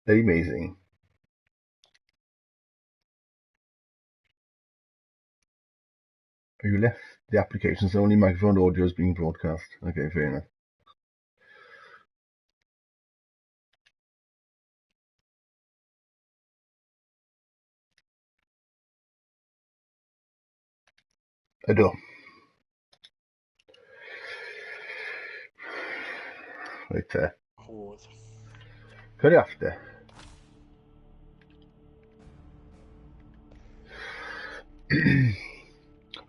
Amazing. You left the application, so only microphone audio is being broadcast. Okay, fair enough. Ydw. Reit te. Hwdd. Cyrru off te.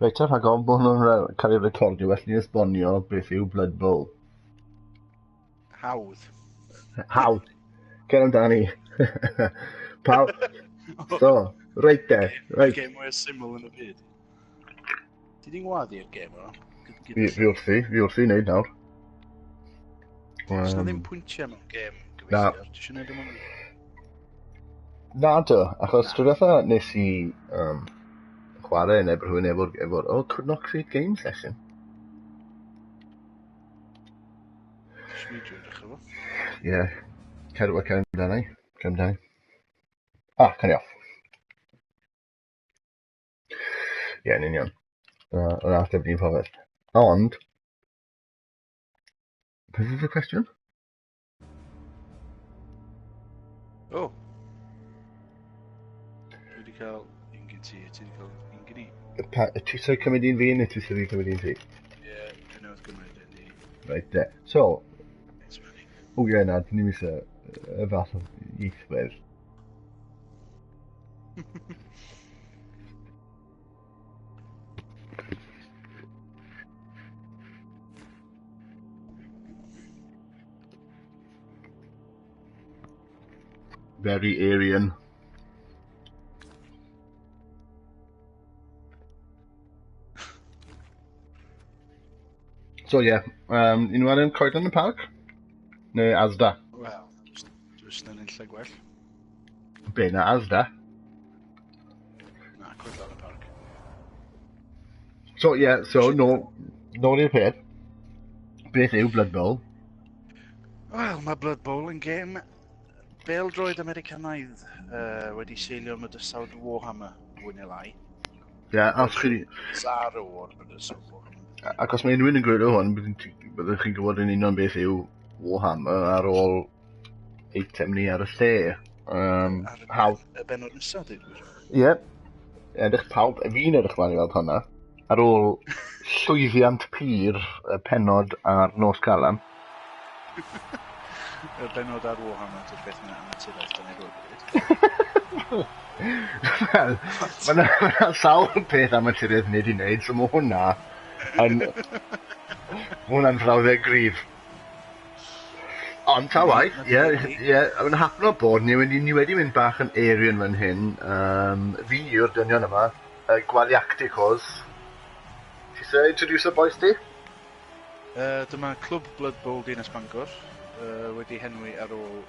Reit te, rhag ofn bod nhw'n cael ei recordio, well ni esbonio beth yw Blood Bowl. Hawdd. Hawdd. Cer amdani. Pawb. So, reit te. Reit. Gêm mwyaf syml yn y byd. Ti di ngwadu i'r gêm yma? Fi, fi wrthi, fi wrthi wneud nawr. Does na ddim pwyntiau mewn gêm, Na. gyfeillgar. Ti eisiau gwneud yma? Na do, achos tro diwetha nes i chwarae yn efo rhywun efo'r, efo, oh, could not create game session. Ti eisiau dechrau fo? Ie. Yeah. Cer, cer amdani. Cer amdani. Ah, can i off. Ie, yn union. Yna ateb ni'n popeth. Ond, beth oedd y cwestiwn? O! Dwi wedi cael un gen ti, ti wedi cael un gen i. Pa, ti eisiau cymryd un fi neu ti eisiau fi cymryd un ti? Ie, dwi newydd gymryd un i. Right there. So, It's funny. o ie, na, dyn ni'n eisiau y fath o ieithwedd. Very Aryan. So ie, yeah, unwaith yn Coedlan y Parc? Neu Asda? Wel, does na unlle gwell. Be, na Asda? Na, Coedlan y Parc. So ie, yeah, so no, nôl i'r peth. Beth yw Blood Bowl? Wel, mae Blood Bowl yn gêm bêl-droed Americanaidd wedi seilio am y bydysawd Warhammer, fwy neu lai. Ie, yeah, os chi... Tsar o'r bydysawd Warhammer. Ac os mae unrhyw un yn gwylio hwn, byddwch chi'n gwybod yn union beth yw Warhammer ar ôl eitem ni ar y lle. Ar y bennod nesaf, dweud gwir. Ie. Edrych pawb, fi'n edrych mlaen i weld hwnna. Ar ôl llwyddiant pur y pennod ar Nos Calan. Y bennod ar Warhammer, dy'r beth yna amaturaidd, da ni roed wedi. Wel, mae yna sawl peth amaturaidd ni wedi wneud, so mae hwnna yn... Mae hwnna'n frawddeg gryf. Ond ta waeth, ie, ie, mae'n hapno bod ni wedi, ni wedi mynd bach yn Aryan fan hyn. Fi yw'r dynion yma, y Gwaliacticos. Ti eisiau introduce y boys ti? Dyma Clwb Blood Bowl Dinas Bangor, wedi henwi ar ôl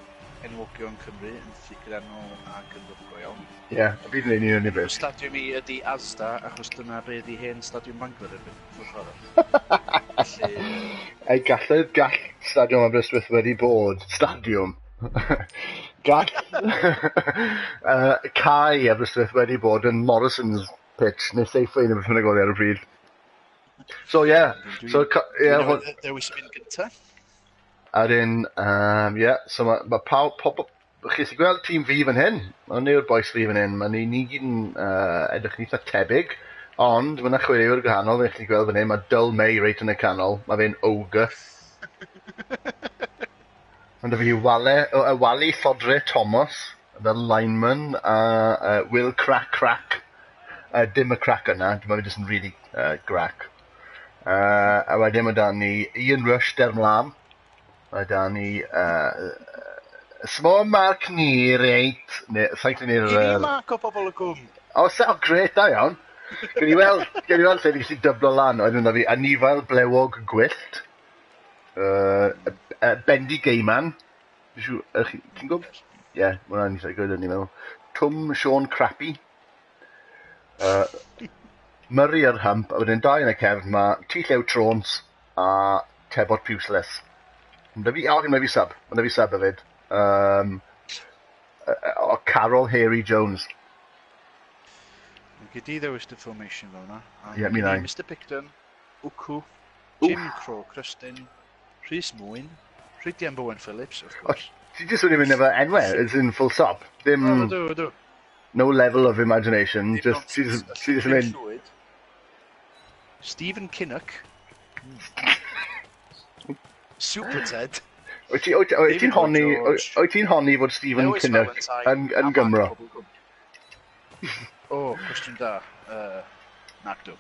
enwogion Cymru yn ffugrynnol ac yn ddrwg iawn. Ie, yeah, a fi'n gwneud un o'n beth. Stadiwm i ydi Asda, achos dyna be ydi hen Stadiwm Bangor erbyn ffordd. Felly... Ei, gall Stadiwm Aberystwyth wedi bod stadiwm. Gall cae Aberystwyth wedi bod yn Morrison's pitch, neu Safeway neu beth bynnag oedd e ar y pryd. So yeah, so yeah, dewis mynd gyntaf. A wedyn, yeah, so ma pawb, pob, chi sy'n gweld tîm fi fan hyn, mae'n yw'r boys fi fan hyn, mae ni gyd yn edrych yn eitha tebyg, ond mae yna chwaraewyr gwahanol, fe chi'n gweld fan hyn, mae Dyl May reit yn y canol, mae fe'n ogre. Ond fi Wally Fodre Thomas, fel lineman, a Will Crack Crack. Dim y crack yna, dim ond jyst yn really grac. A wedyn mae da ni Ian Rush Dermlam. Mae da ni Small Mark ni, reit. Sa'n credu ni'r... I ni Mark o Pobol y Cwm. O, oh, gret, da iawn. Gen i weld lle ni'n gallu dyblo lan. Oedd yna fi Anifail Blewog Gwyllt. Bendy Gaiman. Ti'n gwybod? Ie, yeah, mae hwnna'n eitha good, o'n i'n meddwl. Twm Sean Crappy. Murray ar hump, a wedyn dau yn y cefn, mae T Llew Trons a Tebot Puceless. Mae fi, oh, mae fi sub. Mae fi sub hefyd. O Carol Harry Jones. Gei di ddewis dy formation fel yna. Ie, mi wna i. Mr Picton, Wcw, Jim Crow Crystin, Rhys Mwyn, Rhydian Bowen Phillips, of course. Ti jyst wedi mynd efo enwau, it's in full stop. Dim, O, ydw, ydw. No level of imagination, just, ti just yn mynd, Llwyd. Stephen Kinnock. Super Ted. Wyt ti'n David honni, George. wyt ti'n honni fod Stephen Lewis Kinnock Valentine, yn a Mark Gymro? Bubblegum. O, cwestiwn da. Nagdw.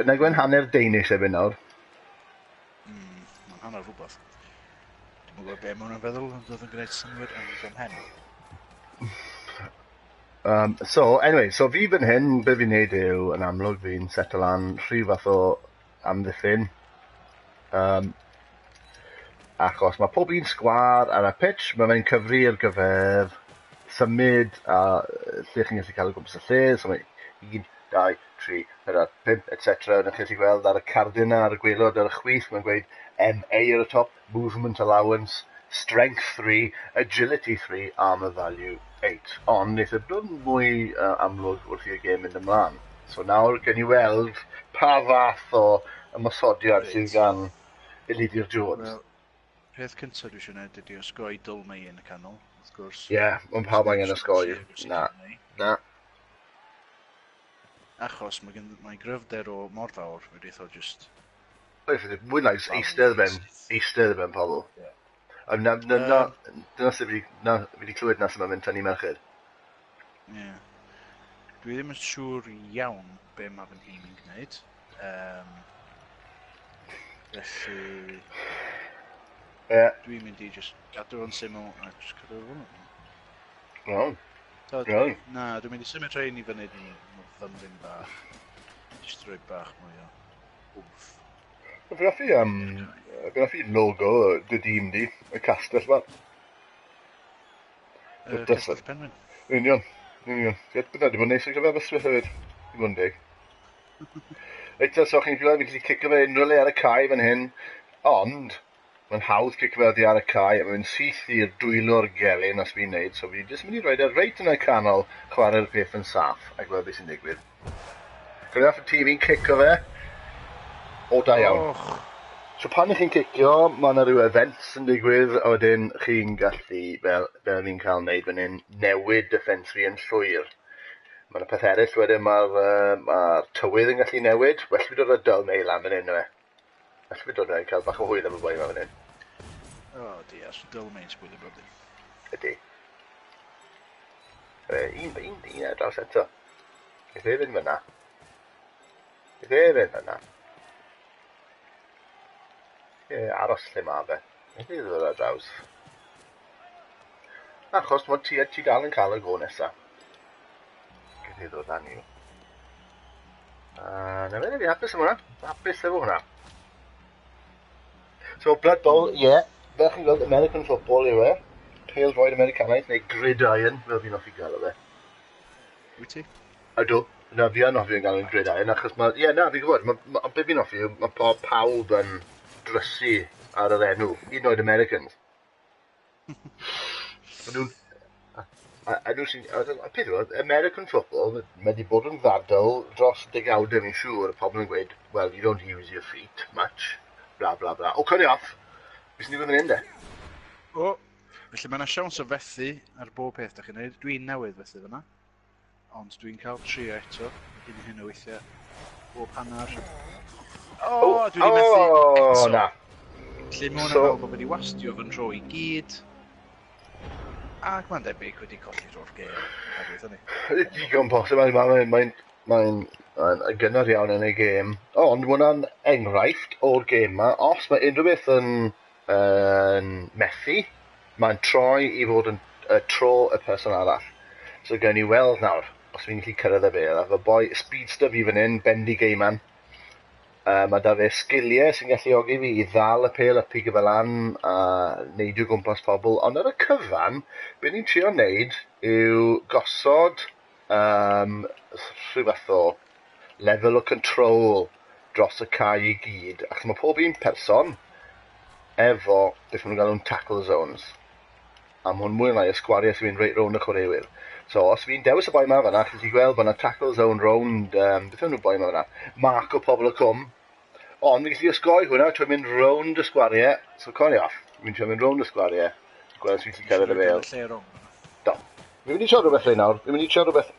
Na gwen hanner Danish erbyn nawr. Mae'n hanner rhywbeth. Dwi'n gwybod be maen nhw'n feddwl, ond oedd yn gwneud synnwyr yn fy mhen. So, anyway, so fi fan hyn, be fi'n neud yw, yn amlwg, fi'n settle lan rhyw fath o amddiffyn. Achos mae pob un sgwar ar y pitch, mae fe'n cyfri ar gyfer symud a lle chi'n gallu cael o gwmpas y lle. So mae 1, 2, 3, 4, 5, etc. Ydych chi'n gallu gweld ar y cardyn 'na ar y gwaelod ar y chwith, mae'n gweud MA ar y top, Movement Allowance, Strength 3, Agility 3, Armour Value 8. Ond wneith e dod yn mwy amlwg wrth i'r gêm mynd ymlaen. So nawr gen i weld pa fath o ymosodiad sydd gan Elidir Jones. Wel, peth cyntaf dwi eisiau gwneud ydy osgoi Dylmau yn y canol, wrth gwrs. Ie, yeah, ond pawb angen osgoi. Na, na. Achos mae gryfder o mor fawr, wedi eitha just. Mwy na eistedd y ben pobl. Ie. A na, dyna sut fi wedi clywed na sut mae'n mynd tynnu merched. Ie. Yeah. Dwi ddim yn siŵr iawn be mae fy nhîm yn gwneud. Felly dwi'n mynd i just gadw o'n syml a just cadw o'n hwnnw. Iawn. So, Iawn. Na, dwi'n mynd i symud rhain i fyny yn fymryn bach. Just rhoi bach mwy o wmff. Fi'n hoffi logo dy dîm di, y castell ma. Castell Penrhyn. Union, union. Ie, bydda, di bod yn neis i gyfer Aberystwyth hefyd. I fod yn deg. Reit, so chi'n gweld fi'n gallu cicio fe unrhyw le ar y cae fan hyn, ond mae'n hawdd cicio fe oddi ar y cae, a mae'n syth i'r dwylo'r gelyn os fi'n neud, so fi jyst mynd i roed e reit yn y canol, chwarae'r peth yn saff, a gweld beth sy'n digwydd. Gwneud off y tîm fi'n cicio fe. O, da iawn. Och, So pan ych chi'n cicio, mae yna rhyw events yn digwydd, a wedyn chi'n gallu, fel fi'n cael wneud fan hyn, newid defence fi yn llwyr. Mae yna peth eraill wedyn, mae'r ma tywydd yn gallu newid. Well fi dod â Dylmau lan fan hyn, yw e. Well fi dod â cael bach o hwyl efo boi yma fan hyn. Oh dear, Dylmau'n sbwylio bob dim. Ydy. Un ar draws eto. Beth e fynd fyna? Beth e fynd fyna? Ie, aros lle ma fe. Beth e ddod ar draws? Achos mod ti dal yn cael y go nesa. Beth e ddod lan i'w. Na fe, fi hapus efo hwnna. Hapus efo hwnna. So, Blood Bowl, ie. Yeah. Fel chi'n gweld, American football yw e. Pêl-droed Americanaidd, neu gridiron, fel fi'n hoffi gael o fe. Wyt ti? Ydw. Na, fi yn hoffi yn gael yn gridiron, achos mae... Ie, na, fi'n gwybod. Ma, be fi'n hoffi yw, mae pawb yn drysu ar yr enw, hyd yn oed Americans. Ma' nhw'n... A nhw sy'n... A peth yw, American football, mae wedi bod yn ddadl dros degawdau fi'n siŵr, y pobl yn gweud, "Well, you don't use your feet much, bla bla bla." O, cut it off! Beth sy'n digwydd fan hyn, de? O, felly mae yna siawns o fethu ar bob peth da chi'n neud. Dwi'n newydd fethu fyna. Ond dwi'n cael trio eto. Hyn hyn o weithiau. Bob hanner. O, dwi wedi methu eto. Na. Felly mae hwnna fel bod wedi wastio fy nhro i gyd. Ac mae'n debyg wedi colli drwy'r gêm oherwydd hynny. Digon posib, mae'n mae gynnar iawn yn y gêm. Ond mae hwnna'n enghraifft o'r gêm ma. Os mae unrhyw beth yn methu, mae'n troi i fod yn y tro y person arall. So gawn ni weld nawr, os fi'n gallu cyrraedd y bêl. A fy boi speedster fi fan hyn, Bendy Gaiman. Mae da fe sgiliau sy'n galluogi fi i ddal y pêl a pigo fe lan a neidio gwmpas pobl. Ond ar y cyfan, be ni'n trio wneud yw gosod rhyw fath o lefel o control dros y cae i gyd. Achos mae pob un person efo beth maen nhw'n galw'n tackle zones. A mae hwn mwy neu lai y sgwariau sy'n mynd reit rownd y chwaraewyr. So, os fi'n dewis y boi ma fan'na, chi'n gallu gweld bod 'na tackle zone rownd, beth yw'n boi ma fan'na? Mark o Pobl y Cwm. Ond fi'n gallu osgoi hwnna trwy mynd rownd y sgwariau. So, con i off. Fi'n trio mynd rownd y sgwariau. Gweld os fi'n gallu cyrraedd y bêl. Lle rong. Do. Fi'n mynd i trio rhywbeth rei nawr. Fi'n mynd i trio rhywbeth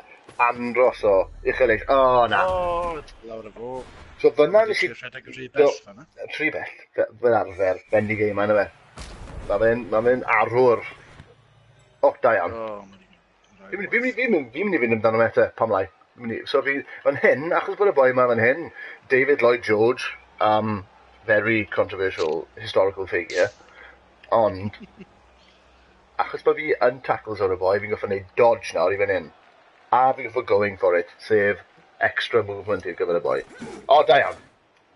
andros o uchel eich. O, na. O, lawr y fo. So fyna nes i Rhedeg rhy bell fan'na. Rhy bell, fel arfer, Bendigaiman yna fe. Mae fe'n ma fe arwr. O, da iawn. O, Fi'n mynd i fynd amdano fe te, pam lai. So fi, fan hyn, achos bod y boi yma fan hyn, David Lloyd George, very controversial historical figure, ond, achos bod fi yn tackles o'r y boi, fi'n gorfod gwneud dodge nawr i fan hyn. A fi'n gorfod going for it, sef extra movement i'r gyfer y boi. O, da iawn.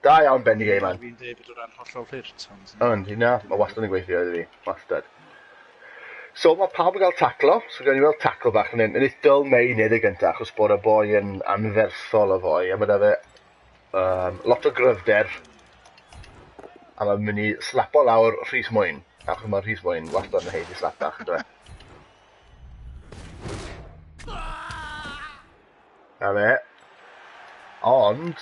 Da iawn, Bendigaiman. Fi'n dweud bod o'n hollol hurt, ond Ond, na, mae wastad yn gweithio iddi fi. Wastad. So mae pawb yn cael taclo, so gawn ni weld taclo bach yn hyn. Yn Dyl Mei wneud y gyntaf, achos bod y boi yn anferthol o foi, a mae da fe lot o gryfder, a mae'n mynd i slapo lawr Rhys Mwyn, achos mae Rhys Mwyn wastad yn haeddu slap bach, yndyfe? A fe. Ond,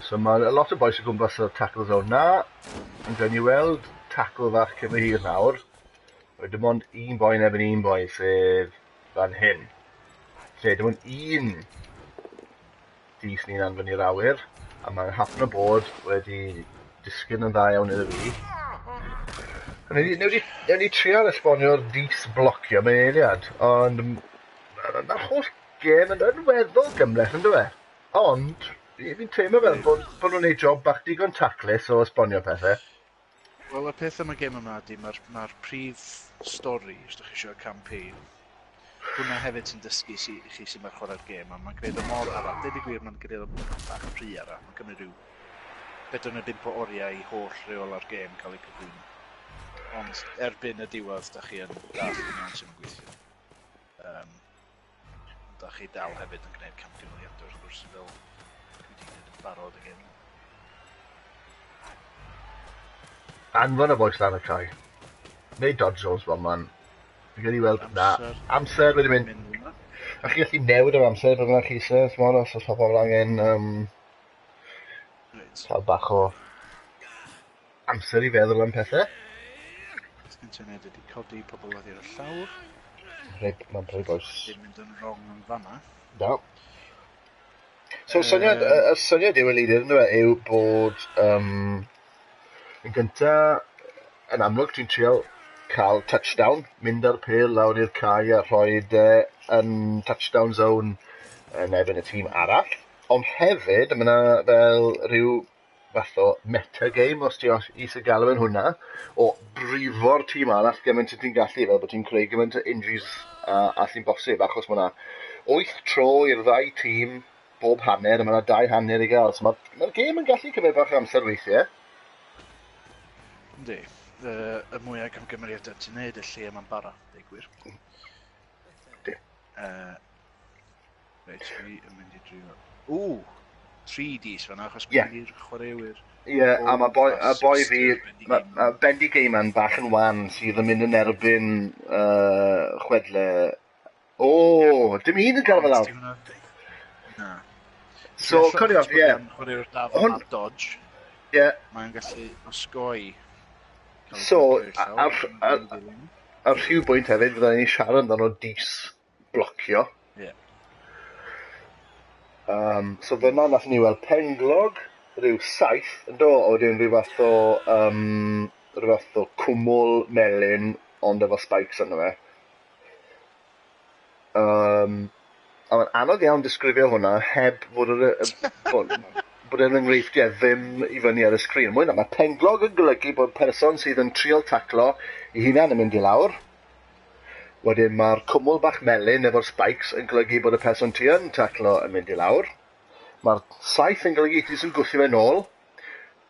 so mae a lot o bois o gwmpas y tackle zone na, yn gawn ni weld tackle fach cyn hir nawr. Mae dim ond un boi yn erbyn un boi, sef fan hyn. Lle dim ond un dys ni'n anfon i'r awyr, a mae'n happen o bod wedi disgyn yn dda iawn iddo fi. Newn ni trial esbonio'r dys blocio mewn eiliad, ond mae'r holl gêm yn weddol gymhleth, yn dweud? Ond, fi'n teimlo fel bod nhw'n gwneud job bach digon taclus o esbonio pethau. Wel, y peth am y gêm yma ydy, mae'r prif stori, os ydych chi eisiau campaign, hwnna hefyd sy'n dysgu i chi sy'n mae'r chwarae'r gêm, a mae'n gwneud o mor araf. Deud y gwir, mae'n gwneud o bach rhy araf. Mae'n cymryd rhyw 4 neu 5 o oriau i holl reola'r gêm cael ei cyflwyno. Ond erbyn y diwedd, da chi yn dallt yn iawn sy'n gweithio. Da chi dal hefyd yn gwneud camgymeriadau, wrth gwrs, fel dwi wedi gwneud yn barod y gêm. Anfon y bois lan y cae. Neu dodge zones fel man. Fi'n credu weld, na, amser wedi mynd. A chi gallu newid yr amser fel yna chi eisiau, t'mod, os oes pobl angen cael bach o amser i feddwl am pethau. Beth gen ti'n neud ydy codi pobl oddi ar y llawr. Rhaid, mae'n rhaid bois. Dim mynd yn wrong yn fanna. Na. So, y syniad yw y leader, ynddo fe, yw bod yn gynta, yn amlwg, ti'n trial cael touchdown, mynd ar pêl lawr i'r cae a rhoi e yn touchdown zone yn erbyn y tîm arall. Ond hefyd, mae yna fel rhyw fath o metagame, os ti eisiau galw yn hwnna, o brifo'r tîm arall gymaint â ti'n gallu, fel bod ti'n creu gymaint o injuries a sy'n bosib, achos mae yna 8 tro i'r ddau tîm bob hanner, a mae yna dau hanner i gael. So mae'r gêm yn gallu cymryd bach o amser weithiau. Yndi. Y mwyaf camgymeriadau ti'n neud, y lle yma'n bara, deud gwir. Yndi. Reit, fi yn mynd i drio. Ww! 3 dis fan'na, achos mynd i'r chwaraewyr. Ie, yeah, a mae boi, a boi fi, mae Bendigaiman bach yn wan sydd yn mynd yn erbyn chwedle. O, dim un yn cael fel lawr. Na. So, carry on, ie. Chwaraewr da fel dodge. Ie. Mae'n gallu osgoi. So, ar rhyw bwynt hefyd, fydda ni'n siarad amdano dis blocio. Ie. So fyna nath ni weld penglog, rhyw saith, yn do, a wedyn rhyw fath o cwmwl melyn, ond efo spikes arno fe. A mae'n anodd iawn disgrifio hwnna heb fod yr, y, bod, bod yr enghreifftiau ddim i fyny ar y sgrin. Mwy na, mae penglog yn golygu bod person sydd yn trial taclo i hunan yn mynd i lawr. Wedyn mae'r cwmwl bach melyn efo'r spikes yn golygu bod y person ti yn taclo yn mynd i lawr. Mae'r saith yn golygu ti sy'n gwthio fe nôl.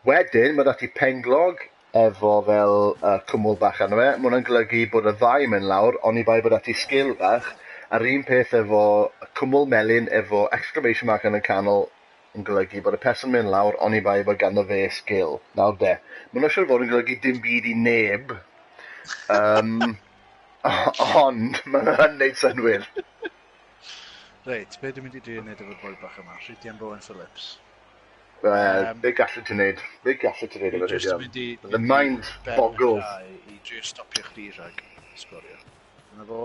Wedyn mae 'da ti penglog efo fel cwmwl bach arno fe. Mae hwnna'n golygu bod y ddau yn mynd lawr, oni bai bod 'da ti sgil bach. A'r un peth efo cwmwl melyn efo exclamation mark yn y canol. yn golygu bod y person mynd lawr oni bai bod ganddo fe sgil. Nawr de, mae'n nhw siŵr fod yn golygu dim byd i neb, ond mae'n yn neud synwyr. Reit, be dwi'n mynd i drio wneud efo'r boi bach yma? Rhydian Bowen Phillips. Wel, be gallu ti wneud? Be gallu ti wneud efo Rhydian? The mind boggles. I drio stopio chdi rhag sgorio. Dyna fo,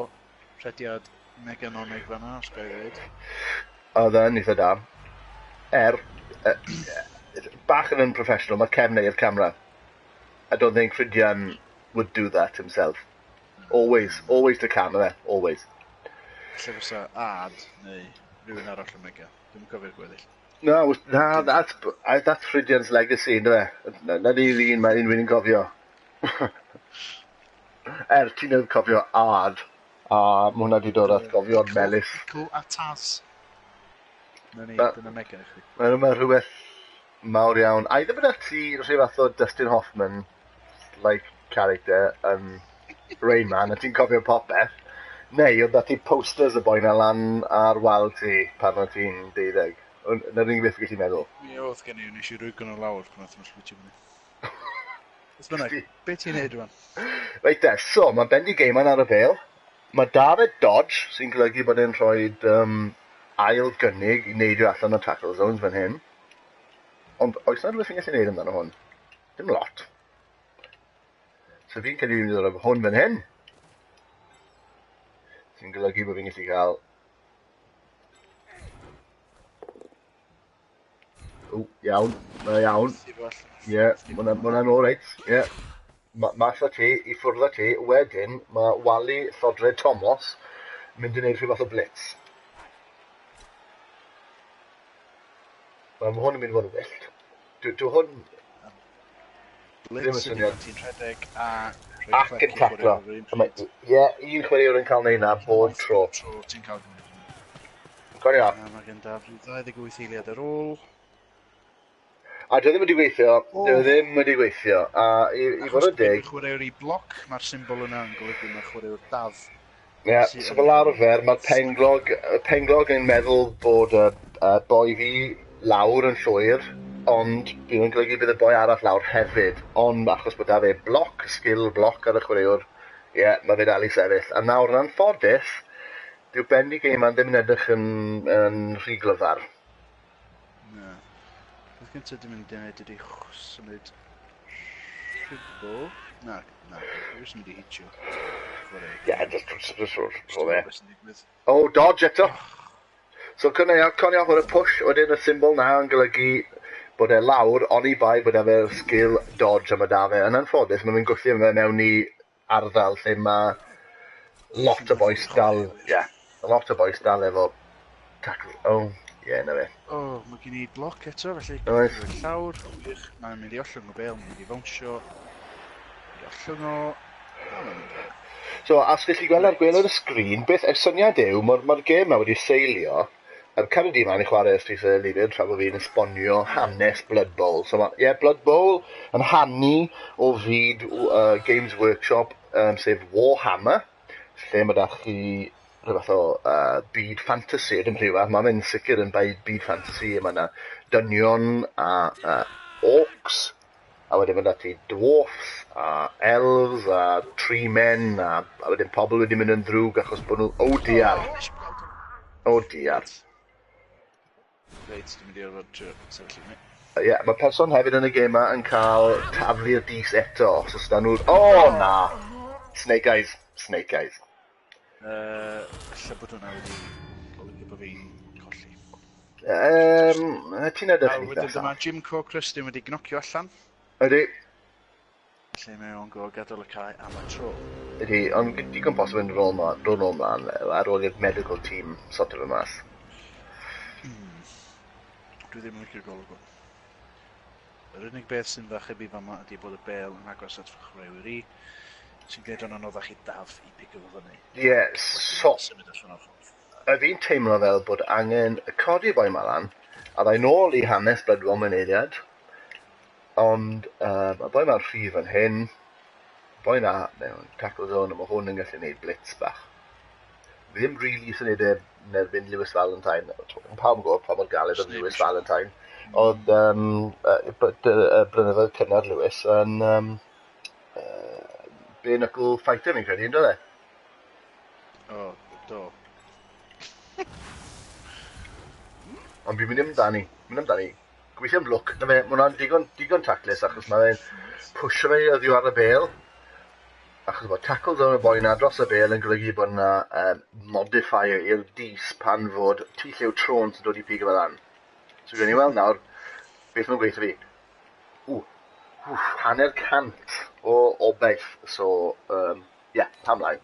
rhediad meganomig fan'na, os ga i ddweud. Oedd yn eitha da. Bach yn unprofessional, mae cefn i'r camera. I don't think Rhydian would do that himself. Always, always the camera, always. Lle fysa ad neu rhywun arall yn mega. Dwi'n cofio'r gweddill. No, na, that's Rhydian's legacy, ynddo fe? Na ni'r un mae unrhyw un yn cofio. Ti'n newydd cofio ad, a mae hwnna wedi dod at gofio'n melys. Pickle a Taz. Na ni, dyna mega i chdi. Mae rhywbeth mawr iawn. A iddo bod ti rhyw fath o Dustin Hoffman like character yn Rain Man, a ti'n cofio popeth, neu oedd ti posters y boi na lan ar wal ti pan oedd ti'n 12. Na'r unig beth gallu meddwl. Mi oedd gen i, nes i rwygo nhw lawr pan oedd nhw'n llwytio fyny. Beth bynnag, be ti'n neud rwan? Reit de, so mae Bendy Gaiman ar y bêl. Mae David Dodge, sy'n golygu bod e'n rhoi ail gynnig i neidio allan o tackle zones fan hyn. Ond oes na rhywbeth fi'n gallu neud amdano hwn? Dim lot. So fi'n credu fi'n mynd i ddod â hwn fan hyn. Sy'n golygu bod fi'n gallu cael... O, iawn, mae iawn. Ie, mae hwnna'n all right. Ie. Mas â ti, i ffwrdd â ti, wedyn mae Wally Thodre Thomas mynd i wneud rhyw fath o blitz. Mae hwn yn mynd i fod yn wyllt. Dwi hwn... Blitz ydy ti'n rhedeg a... Ac yn taclo. Ie, un chwaraewr yn cael neud na bob tro. Tro ti'n cael gwneud hwnna. Gwario. Mae gen Daf 28 eiliad ar ôl. A dwi ddim wedi gweithio, dwi ddim wedi gweithio. A i fod yn deg... Achos chwaraewr i bloc, mae'r symbol yna yn golygu mae chwaraewr Daf. Ie, so fel arfer, mae'r penglog yn meddwl bod y boi fi lawr yn llwyr, ond bydd yn golygu bydd y boi arall lawr hefyd. Ond achos bod da fe bloc, skill bloc ar y chwaraewr, ie, mae fe dal i sefyll. A nawr yn anffodus, dyw Bendy Gaiman ddim yn edrych yn rhy glyfar. Na. Beth gyntaf dwi'n mynd i wneud ydy symud rhywbl. Na, dwi'n jyst mynd i hitio. Ie, just rho fe. O, dodge eto. So, conio off ar y push, wedyn y symbol na yn golygu bod e lawr, oni bai bod e fe'r skill dodge am y da fe. Yn anffodus, mae'n mynd gwthio fe mewn i ardal lle mae lot o bois dal, ie, lot o bois dal efo tackle. Oh, ie, na fe. O, mae gen i bloc eto, felly llawr, wych. Mae'n mynd i ollwng o bêl, mae'n mynd i fownsio. Mynd i ollwng o... So, as gallu gweld ar gwaelod y sgrin, beth y syniad yw, mae'r gêm yma wedi seilio, a'r cymryd i ma'n i chwarae ys ti'n sefyll tra bod fi'n esbonio hanes Blood Bowl. So, mae, yeah, Blood Bowl yn hanu o fyd Games Workshop, sef Warhammer, lle mae da chi rhyw fath o byd fantasy, dim rhyw fath, mae'n sicr yn byd fantasy, mae yna dynion a orcs, a wedyn mae da ti dwarfs, a elves, a tree men, a wedyn pobl wedi mynd yn ddrwg achos bod nhw... Oh dear! Oh dear. Reit, dwi'n mynd i orfod trio sefyll i fyny. Ie, mae person hefyd yn y gêm yma yn cael taflu'r dis eto, os oes da nhw'n... Oh na! Snake Eyes. Snake Eyes. Ella bod hwnna wedi golygu bod fi'n colli. Ti'n edrych yn eitha saff. Dyma Jim Cork Crystin wedi gnocio allan. Ydy. Felly mae o'n gorfod gadael y cae am y tro. Ydy, ond digon posib yn dod nôl mlaen ar ôl i'r medical team sortio fe mas. Dwi ddim yn licio'r golwg hwn. Yr unig beth sy'n fy achubu fama ydy bod y bêl yn agos at fy chwaraewyr i, sy'n gwneud o'n anoddach i Daf i pigo fo fyny. Ie, so... Symud allan o'r ffordd. A fi'n teimlo fel bod angen codi boi ma lan, a ddau nôl i hanes Blood Bowl mewn eiliad, ond mae boi ma'n rhy fan hyn, boi na mewn tackle zone, a mae hwn yn gallu gwneud blitz bach. Fi ddim really eisiau gwneud e yn erbyn Lewis Valentine. Pawb yn gwybod pa mor galed oedd Lewis Valentine. Oedd blynyddoedd cynnar Lewis yn bare knuckle fighter fi'n credu, ynddo fe? O, do. Ond fi'n mynd amdani, mynd amdani. Gobeithio am lwc. Na fe, mae hwnna'n digon taclus achos mae'n pwysio fe oddi ar y bêl. Achos bod tackle zone y boi na dros y bêl yn golygu bod yna modifier i'r dis pan fod T Llew Trôns yn dod i pigo fe lan. So gwneud ni weld nawr beth mae'n gweithio fi. Ww, 50% o obaith. So, yeah, pam lai.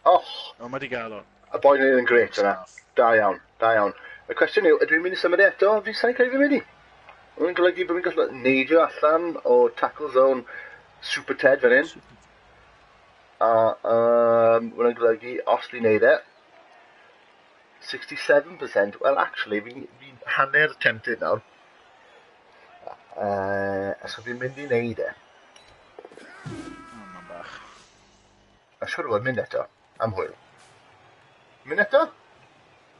Och! O, mae di gael o. Y boi yn yn grêt yna. Da iawn, da iawn. Y cwestiwn yw, ydw i'n mynd i symud e eto? Fi sa'n credu fi'n mynd i. Mae'n golygu bod fi'n gallu neidio allan o tackle zone Super Ted fan hyn. A mae'n golygu, os fi'n neud e, 67%. Well, actually, fi hanner tempted nawr. So fi'n mynd i neud e. O, mae'n bach. A siwr o fod mynd eto, am hwyl. Mynd eto?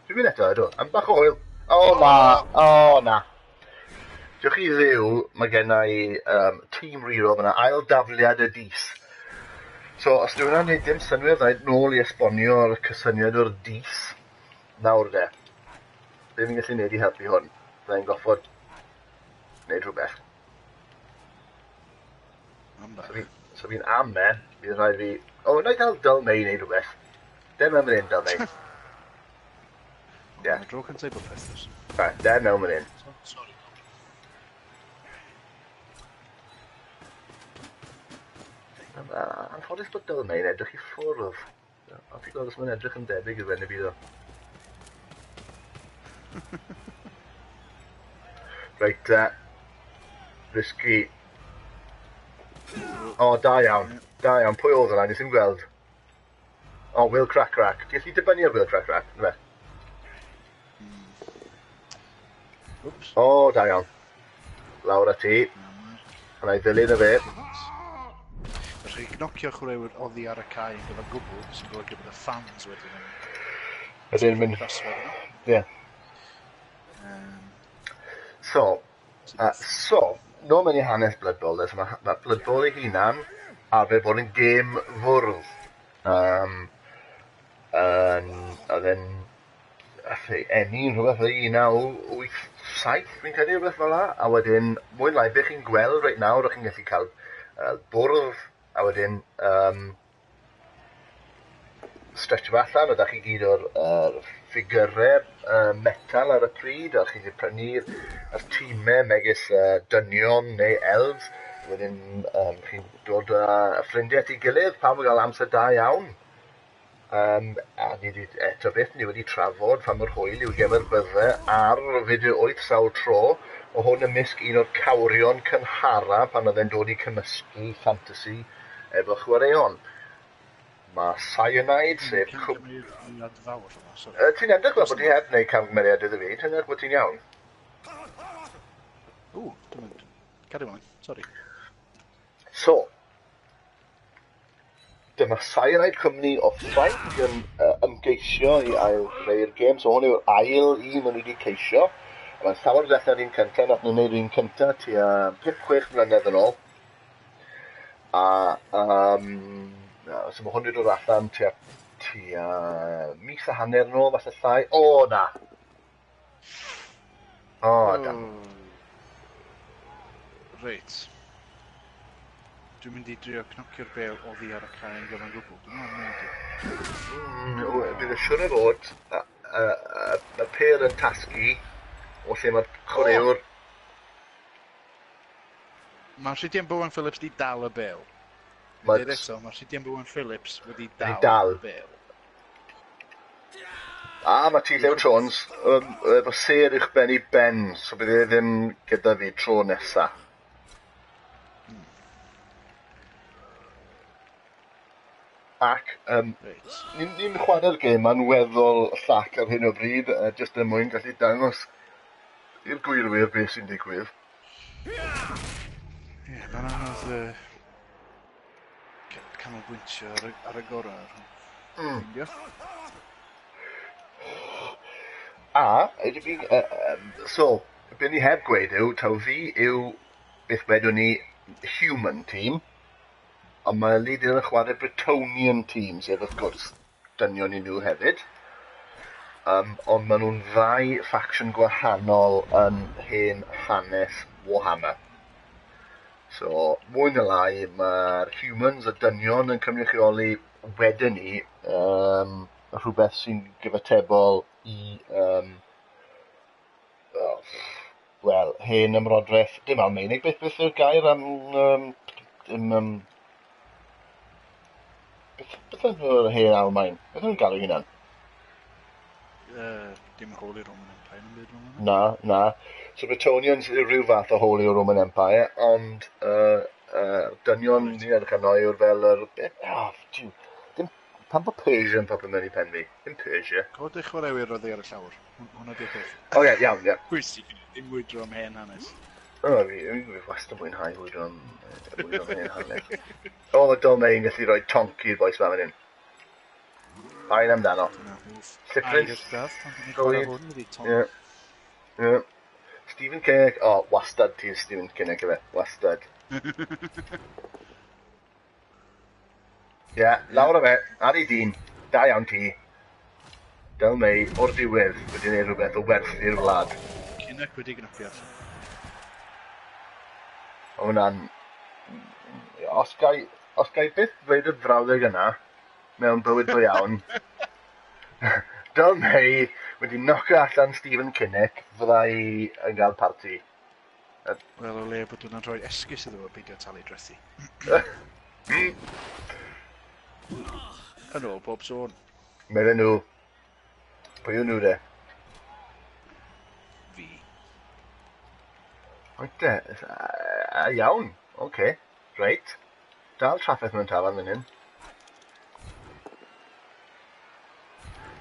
Dwi'n mynd eto, ydw. Am bach o hwyl. O, na! O, na! Diolch i Dduw, mae gen i tîm reroll, mae yna ail dafliad y dis. So, os yw hwnna'n gwneud dim synnwyr, na i nôl i esbonio'r cysyniad o'r dis. Nawr de, be fi'n gallu gwneud i helpu hwn? Byddai'n goffod gwneud rhywbeth. Am bach. So fi'n ame, bydd rhaid fi... O, na i gael Dylmei neu rhywbeth. Dem mewn fan hyn, Dylmei. Ie. Mae dro cyntaf i bod peth. Right, dem mewn fan hyn. Sorry. Anffodus bod Dylmei'n edrych i ffwrdd. A ti'n gweld os mae'n edrych yn debyg i ben y byd o. Reit, risky. O, da iawn. Da iawn. Pwy oedd hwnna? Nes i'm gweld. O, Will Crack Crack. Ti'n gallu dibynnu ar Will Crack Crack, na fe? Oops. O, da iawn. Lawr at ti. A na i ddilyn y fe. Felly, gnocio chwaraewyr oddi ar y cae yn gyfan gwbl, sy'n golygu bod y fans wedyn yn Ydyn mynd... drosodd yno. Ie. So, nôl mewn i hanes Blood Bowl, so mae Blood Bowl ei hunan arfer bod yn gêm fwrdd. Oedd e'n eni rhywbeth fel 1987, fi'n credu, rhywbeth fel 'na. A wedyn, mwy neu lai, be chi'n gweld reit nawr, o'ch chi'n gallu cael bwrdd, a wedyn stretch fe allan, oeddech chi gyd o'r ffigyrau metal ar y pryd, a chi wedi prynu'r tîmau megis dynion neu elves. Wedyn chi'n dod â ffrindiau at ei gilydd, pawb yn cael amser da iawn. A ni wedi, eto beth, ni wedi trafod pa mor hwyl yw gemau'r bydde ar fideo 8 sawl tro, o hwn ymysg un o'r cawrion cynhara pan oedd e'n dod i cymysgu fantasy efo chwaraeon. Mae Cyanide, sef... Camgymeriad fawr yma, sorry. Ti'n edrych fel bod ti heb wneud camgymeriad iddo fi, ti'n edrych bod ti'n iawn. Ww, dwi'n mynd. Carry on, sorry. So, dyma Cyanide cwmni o Ffrainc yn ymgeisio i ail-greu'r gêm. So hwn yw'r ail un maen nhw wedi ceisio. A mae'n llawer gwell na'r un cyntaf, nath nhw'n gwneud un cyntaf tua 5-6 mlynedd yn ôl. A so mae hwn wedi dod allan tua mis a hanner yn ôl, falle llai. O, na! O, da. Reit. Dwi'n mynd i drio cnocio'r bêl oddi ar y cae yn gyfan gwbl. Dwi'n meddwl mynd i. Bydd y siwr o fod y pêl yn tasgu o lle mae'r chwaraewr... Mae Rhydian Bowen Phillips wedi dal y bêl. Dweud eto, mae Rhydian Bowen Phillips wedi dal y bêl. A mae T Llew Jones efo sêr uwch ben i ben, so bydd e ddim gyda fi tro nesa. Ac ni'n chwarae'r gêm ma'n weddol llac ar hyn o bryd, jyst er mwyn gallu dangos i'r gwylwyr beth sy'n digwydd. Ie, mae'n anodd canolbwyntio ar y gorau ar hwn. Ffeindio. A, ydy fi, so, be ni heb gweud yw, taw fi yw beth wedwn ni human team, ond mae Lydia yn chwarae Bretonnian team, sef wrth gwrs dynion i nhw hefyd. Ond maen nhw'n ddau faction gwahanol yn hen hanes Warhammer. So, mwy na lai, mae'r humans, y dynion, yn cynrychioli wedyn ni rhywbeth sy'n gyfatebol i oh, wel, hen ymrodraeth, dim Almaenig, beth yw'r gair am dim, beth yw'r hen Almaen? Beth yw'n galw hunan? Dim Holy Roman Empire yn byd fel Na, na. So Bretonnians yw rhyw fath o Holy Roman Empire, ond dynion ni'n edrych arno yw'r fel yr... Oh, diw, dim, pam bod Persia yn popio mewn i pen fi? Dim Persia. Cod eich chwaraewyr oddi ar y llawr. Hwna di'r peth. O ie, iawn, ie. Pwysig, dim mwydro am hen hanes. O, fi wastad mwynhau mwydro am hen hanes. O, mae Dol May yn gallu rhoi tonk i'r bois ma fan hyn. Pa'n amdano. Lliprint. Ie. Ie. Stephen Kinnock. O, oh, wastad ti Stephen Kinnock efe. Wastad. Ie, yeah, lawr o fe, ar ei dyn. Da iawn ti. Del May, o'r diwedd, wedi gwneud rhywbeth o werth i'r wlad. Kinnock wedi gnocio allan. O, hwnna'n... Os gai byth ddweud y frawddeg yna, mewn bywyd go iawn, Del May wedi nocio allan Stephen Kinnock, fydda i yn gael parti. Wel, o le bod hwnna'n rhoi esgus iddo fo beidio talu drethi. Yn ôl bob sôn. Medden nhw. Pwy yw nhw de? Fi. Oet de, iawn, oce, okay. Reit. Dal trafferth mewn tafarn fan hyn.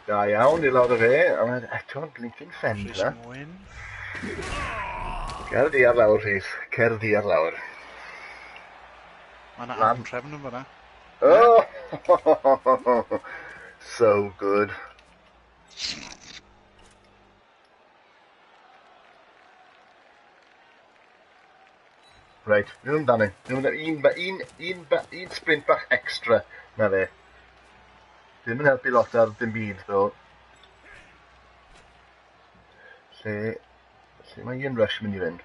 Da iawn, i lawr o fe, a mae eto blinking fend Rhys na. Mwyn. Cer di ar lawr, Rhys. Cer di ar lawr. Mae yna Lan. anhrefn yn fanna. Oh! So good. Reit, ni'n amdani. Ni'n amdani. Un sprint bach extra na fe. Ddim yn helpu lot ar dim byd, ddo. Lle mae un rush mynd i fynd?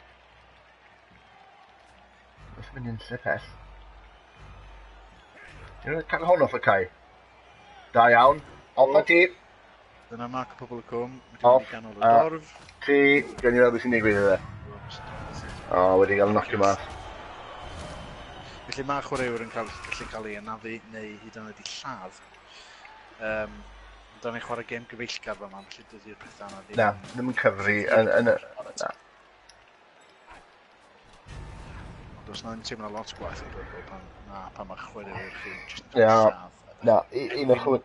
Os mynd yn lle pell. Ti'n cael hwn off y cae. Da iawn. Off a ti. Dyna marc pobl y cwm. Wedi mynd Off i ganol y a dorf. ti. Gen i weld beth sy'n digwydd iddo. O, wedi cael knockio mas. Felly mae chwaraewyr yn gallu cael ei anafu neu hyd yn oed i lladd. Da ni'n chwarae gêm gyfeillgar fa yma, felly dydy'r pethau yna ddim... Na, ddim yn cyfri yn y, na. Ond os na ddim teimlo lot gwaith o gwbl pan mae chwaraewyr chi jyst yn cael lladd. Na, un o chwy...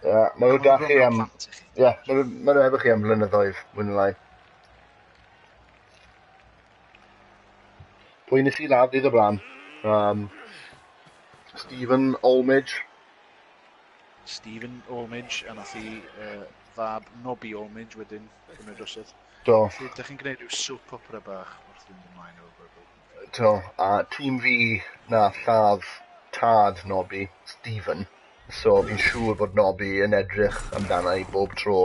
Ie, maen nhw da chi am... Plant i chi. Ie, ma nhw efo chi am blynyddoedd, mwy neu lai. Pwy nes i ladd dydd o blaen? Stephen Olmidge. Stephen Olmidge, a nath i fab Nobby Olmidge wedyn cymryd drosodd. Do. Felly, ydych chi'n gwneud rhyw soap opera bach wrth fynd ymlaen efo Burble? Do, a tîm fi na lladd tad Nobby, Stephen. So fi'n siŵr bod Nobby yn edrych amdana i bob tro.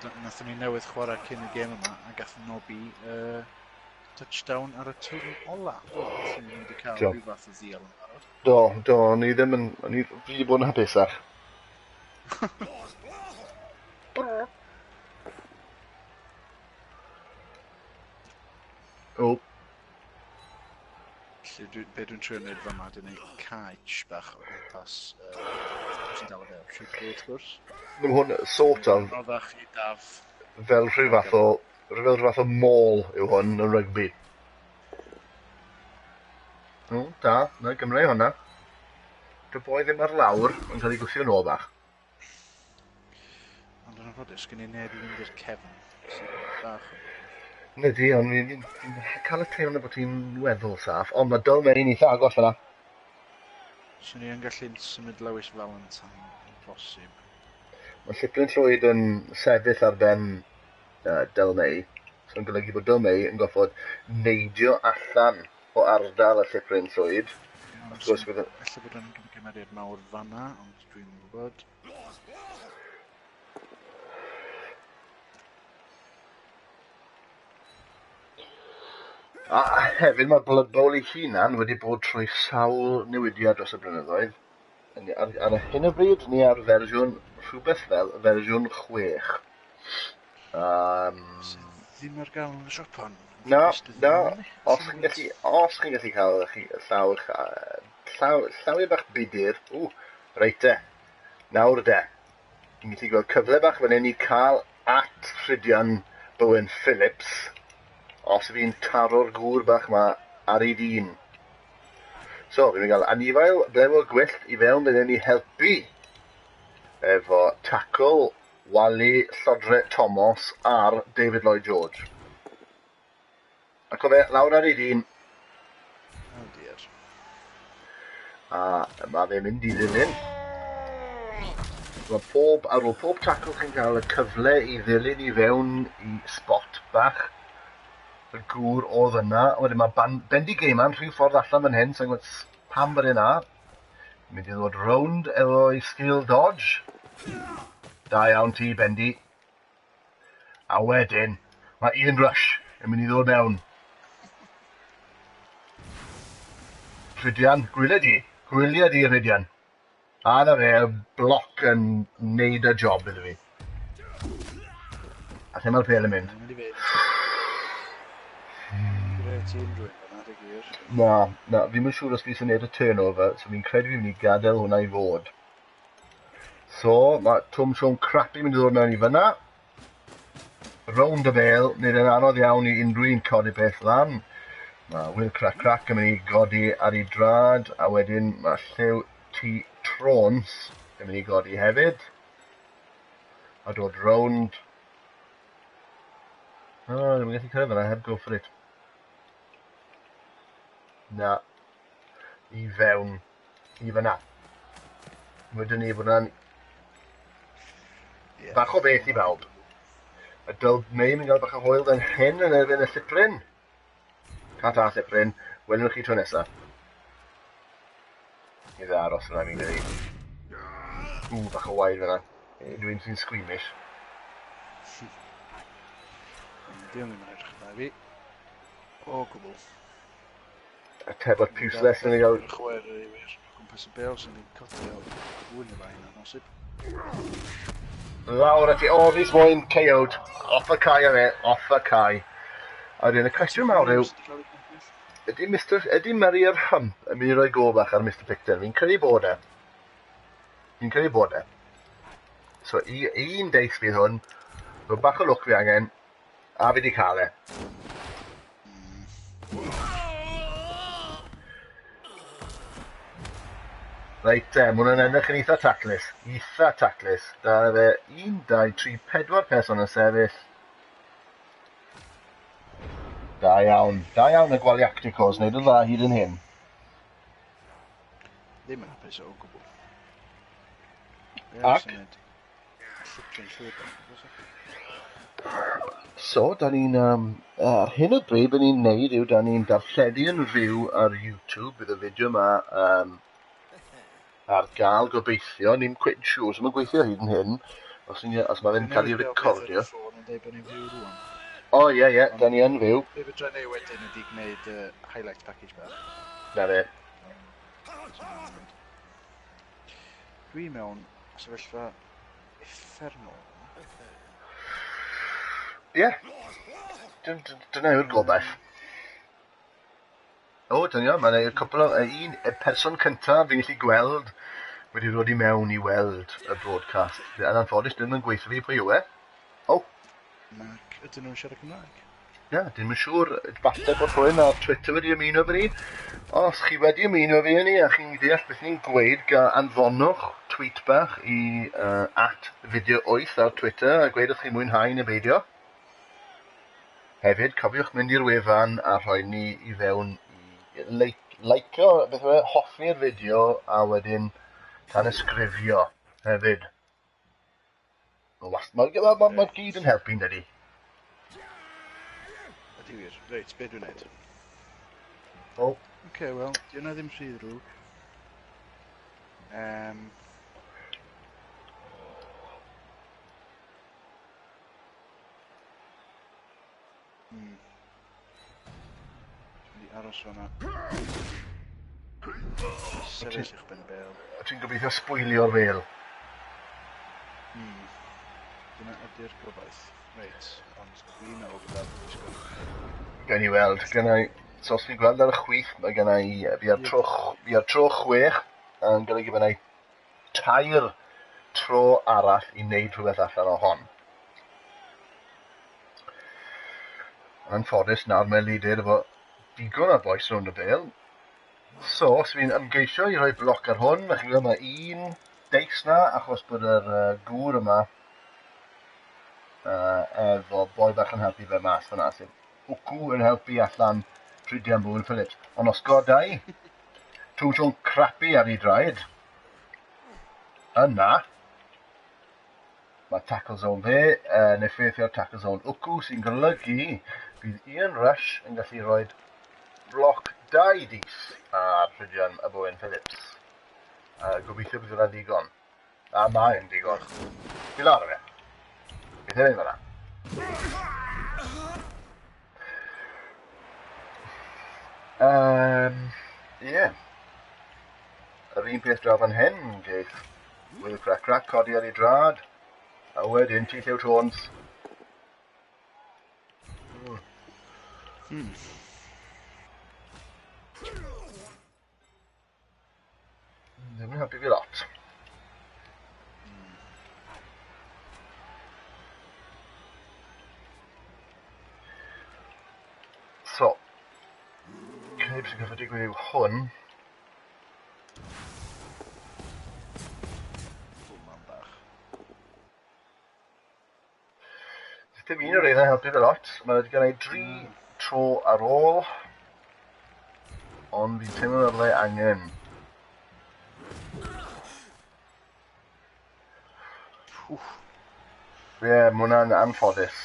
Nathon ni newydd chwarae cyn y gêm yma a gath Nobby touchdown ar y turn ola. Do, felly ni wedi cael Do. rhyw fath o ddial yn barod. Do, o'n i ddim yn... O'n i fi wedi bod yn hapusach. O, Felly, be dwi'n trio wneud fama, dwi'n gwneud caets bach o gwmpas sy'n dal y fel rhywbeth wrth gwrs. Mae hwn sort of Roddach i daf. fel rhyw fath o maul yw hwn yn rygbi. O, da, na Gymru hwnna. Dy boi ddim ar lawr, ond cael ei gwthio nôl bach. Ond yn anffodus, gen i neb i fynd i'r cefn. Sy'n bach o... Nid i, ond fi'n cael y teimlo bod ti'n weddol saff, ond mae Dol May yn eitha agos fyna. Swn i yn gallu symud Lewis Valentine yn bosib. Mae Llipryn Llwyd yn sefyll ar ben Del May, so'n golygu bod Del May yn goffod neidio allan o ardal y Llipryn Llwyd. Wrth gwrs, bydd... Ella bod yn gymeriad mawr fanna, ond dwi'n gwybod. A hefyd mae Blood Bowl ei hunan wedi bod trwy sawl newidiad dros y blynyddoedd. Ar hyn o bryd, ni ar fersiwn rhywbeth fel fersiwn 6. Sydd ddim ar gael yn y siop hon. Na, na. Os chi'n gallu, os chi'n gallu cael chi, llaw, llaw, llawiau bach budur, ww, reit de. Nawr de. Ni'n gallu gweld cyfle bach fan hyn i cael at Rhydian Bowen Phillips os fi'n taro'r gŵr bach ma ar ei dyn. So, fi'n mynd i gael anifail blewog gwyllt i fewn fan hyn i helpu efo tackle Wally Llodre Thomas ar David Lloyd George. Ac o fe, lawr ar ei dyn. Oh dear. A mae fe'n mynd i ddilyn. Mae pob, ar ôl pob tackle chi'n cael y cyfle i ddilyn i fewn i spot bach. Y gŵr oedd yna. Wedyn mae Bendy Gaiman rhyw ffordd allan fan hyn, sa'n gwybod pam bod e'n na. Mynd i ddod rownd efo'i skill dodge. Da iawn ti, Bendy. A wedyn, mae Ian Rush yn mynd i ddod mewn. Rhydian, gwylia di. Gwylia di, Rhydian. A na fe, y bloc yn neud y job iddo fi. A lle mae'r pêl yn mynd? Mae'n mynd i fynd. Gret i unrhyw un fan'na, deu gwir. Na, na, fi'm yn siŵr os fi isie neud y turnover, so fi'n credu fi'n mynd i gadael hwnna i fod. So, mae Twm Siôn Crappy mynd i ddod mewn i fyna. Rownd y bêl, wneud e'n anodd iawn i unrhyw un codi peth lan. Mae Will Crack Crack yn mynd i godi ar ei drad, a wedyn mae Llew T Trons yn mynd i godi hefyd. A dod rownd. O, oh, ddim yn gallu cyrraedd yna, heb go for it. Na. I fewn. I fyna. Wedyn ni bod yna'n bach o beth i bawb. A Dyl May yn cael bach o hwyl fan hyn yn erbyn y Llipryn. Ta-ta Llipryn, welwn chi tro nesa. I dde aros fyna fi'n credu. Ww, bach o waed fyna. Unrhyw un sy'n squeamish. Diolch ddim yn edrych yn dda i fi. O gwbl. A tebot puseless yn ei gael... Chwaraewyr o gwmpas y bêl sy'n mynd codi o fwy neu lai yn amhosib. Lawr at i, o, Rhys Mwyn, KO'd. Off y cae ar e, off y cae. A wedyn y cwestiwn mawr yw, ydy, Mr, ydy Murray Hump yn mynd i roi go bach ar Mr Picton? Fi'n credu bod e. Fi'n credu bod e. So, i, un deis fydd hwn, so bach o lwc fi angen, a fi di cael e. Reit te, mae hwnna'n edrych yn eitha taclus. Eitha taclus. Da fe 1, 2, 3, 4 person yn sefyll. Da iawn. Da iawn y Gwaliacticos, wneud yn dda hyd yn hyn. Ddim yn hapus o gwbl. Ac? So, da ni'n... ar hyn o bryd, be ni'n neud yw, da ni'n darlledu yn fyw ar YouTube. Bydd y fideo yma ar gael gobeithio. Ni'n cweit yn siŵr, so mae'n gweithio hyd yn hyn. Os, ni, os mae fe'n cael ei recordio. O, ie, ie, da ni yn fyw. Be fedra i neud wedyn ydy gwneud highlight package bach. Na fe. Dwi mewn sefyllfa uffernol. Ie. Dyna yw'r gobaith. O, dyna, mae'n y cwpl o... Un, y person cyntaf fi'n gallu gweld wedi dod i mewn i weld y broadcast. Yn anffodus, ddim yn gweithio fi pwy yw e. O! Nac, ydyn nhw'n siarad Cymraeg? Na, dim yn siŵr. Falle bod rhywun ar Twitter wedi ymuno efo ni. Os chi wedi ymuno efo ni a chi'n deall beth ni'n gweud, ga anfonwch tweet bach i @fideo8 ar Twitter a gweud os chi'n mwynhau neu beidio. Hefyd, cofiwch mynd i'r wefan a rhoi ni i fewn i like, Licio, beth yw e, hoffi'r fideo a wedyn tanysgrifio hefyd. Mae ma gyd yn helpu, dydy. Ydy wir. Reit, be dwi'n neud? O. Oce, wel, di hwnna ddim rhy ddrwg. Dwi'n mynd i aros fan'na. Sefyll uwch ben y bêl. A ti'n gobeithio sbwylio'r bêl? Dyna ydy'r gobaith. Reit, ond dwi'n meddwl bod ar disgwyl. Gawn ni weld. Gen i, so os fi'n gweld ar y chwith, mae gen i, fi ar tro, fi ar tro 6, a'n golygu bod i 3 tro arall i wneud rhywbeth allan o hon. Anffodus nawr mae Elidyr efo digon o bois rownd y bêl. So, os fi'n ymgeisio i roi bloc ar hwn, mae chi'n gweld mae un deis na, achos bod yr gŵr yma efo boi bach yn helpu fe mas fyna, sef Wcw yn helpu allan Rhydian Bowen Phillips. Ond os godai Tuw crapu ar ei draed, yna, mae tackle zone fe yn effeithio ar tackle zone Wcw, sy'n golygu bydd Ian Rush yn gallu rhoi bloc 2 dis ar Rhydian a Bowen Phillips. Gobeithio bydd hwnna'n digon. A mae'n digon. Fi lawr o fe. Beth yw'n fan'na? Ie. Yr un peth draw fan hyn, geith Will Crack Crack codi ar ei drad. A wedyn T. Llew Jones. Ddim yn helpu fi lot. So, cynnig sy'n gyffredin digwydd yw hwn. Dim un o'r reina helpu fe lot. Mae wedi gwneud 3 tro ar ôl, ond fi'n teimlo fel byddai angen. Ie, yeah, mae hwnna'n anffodus.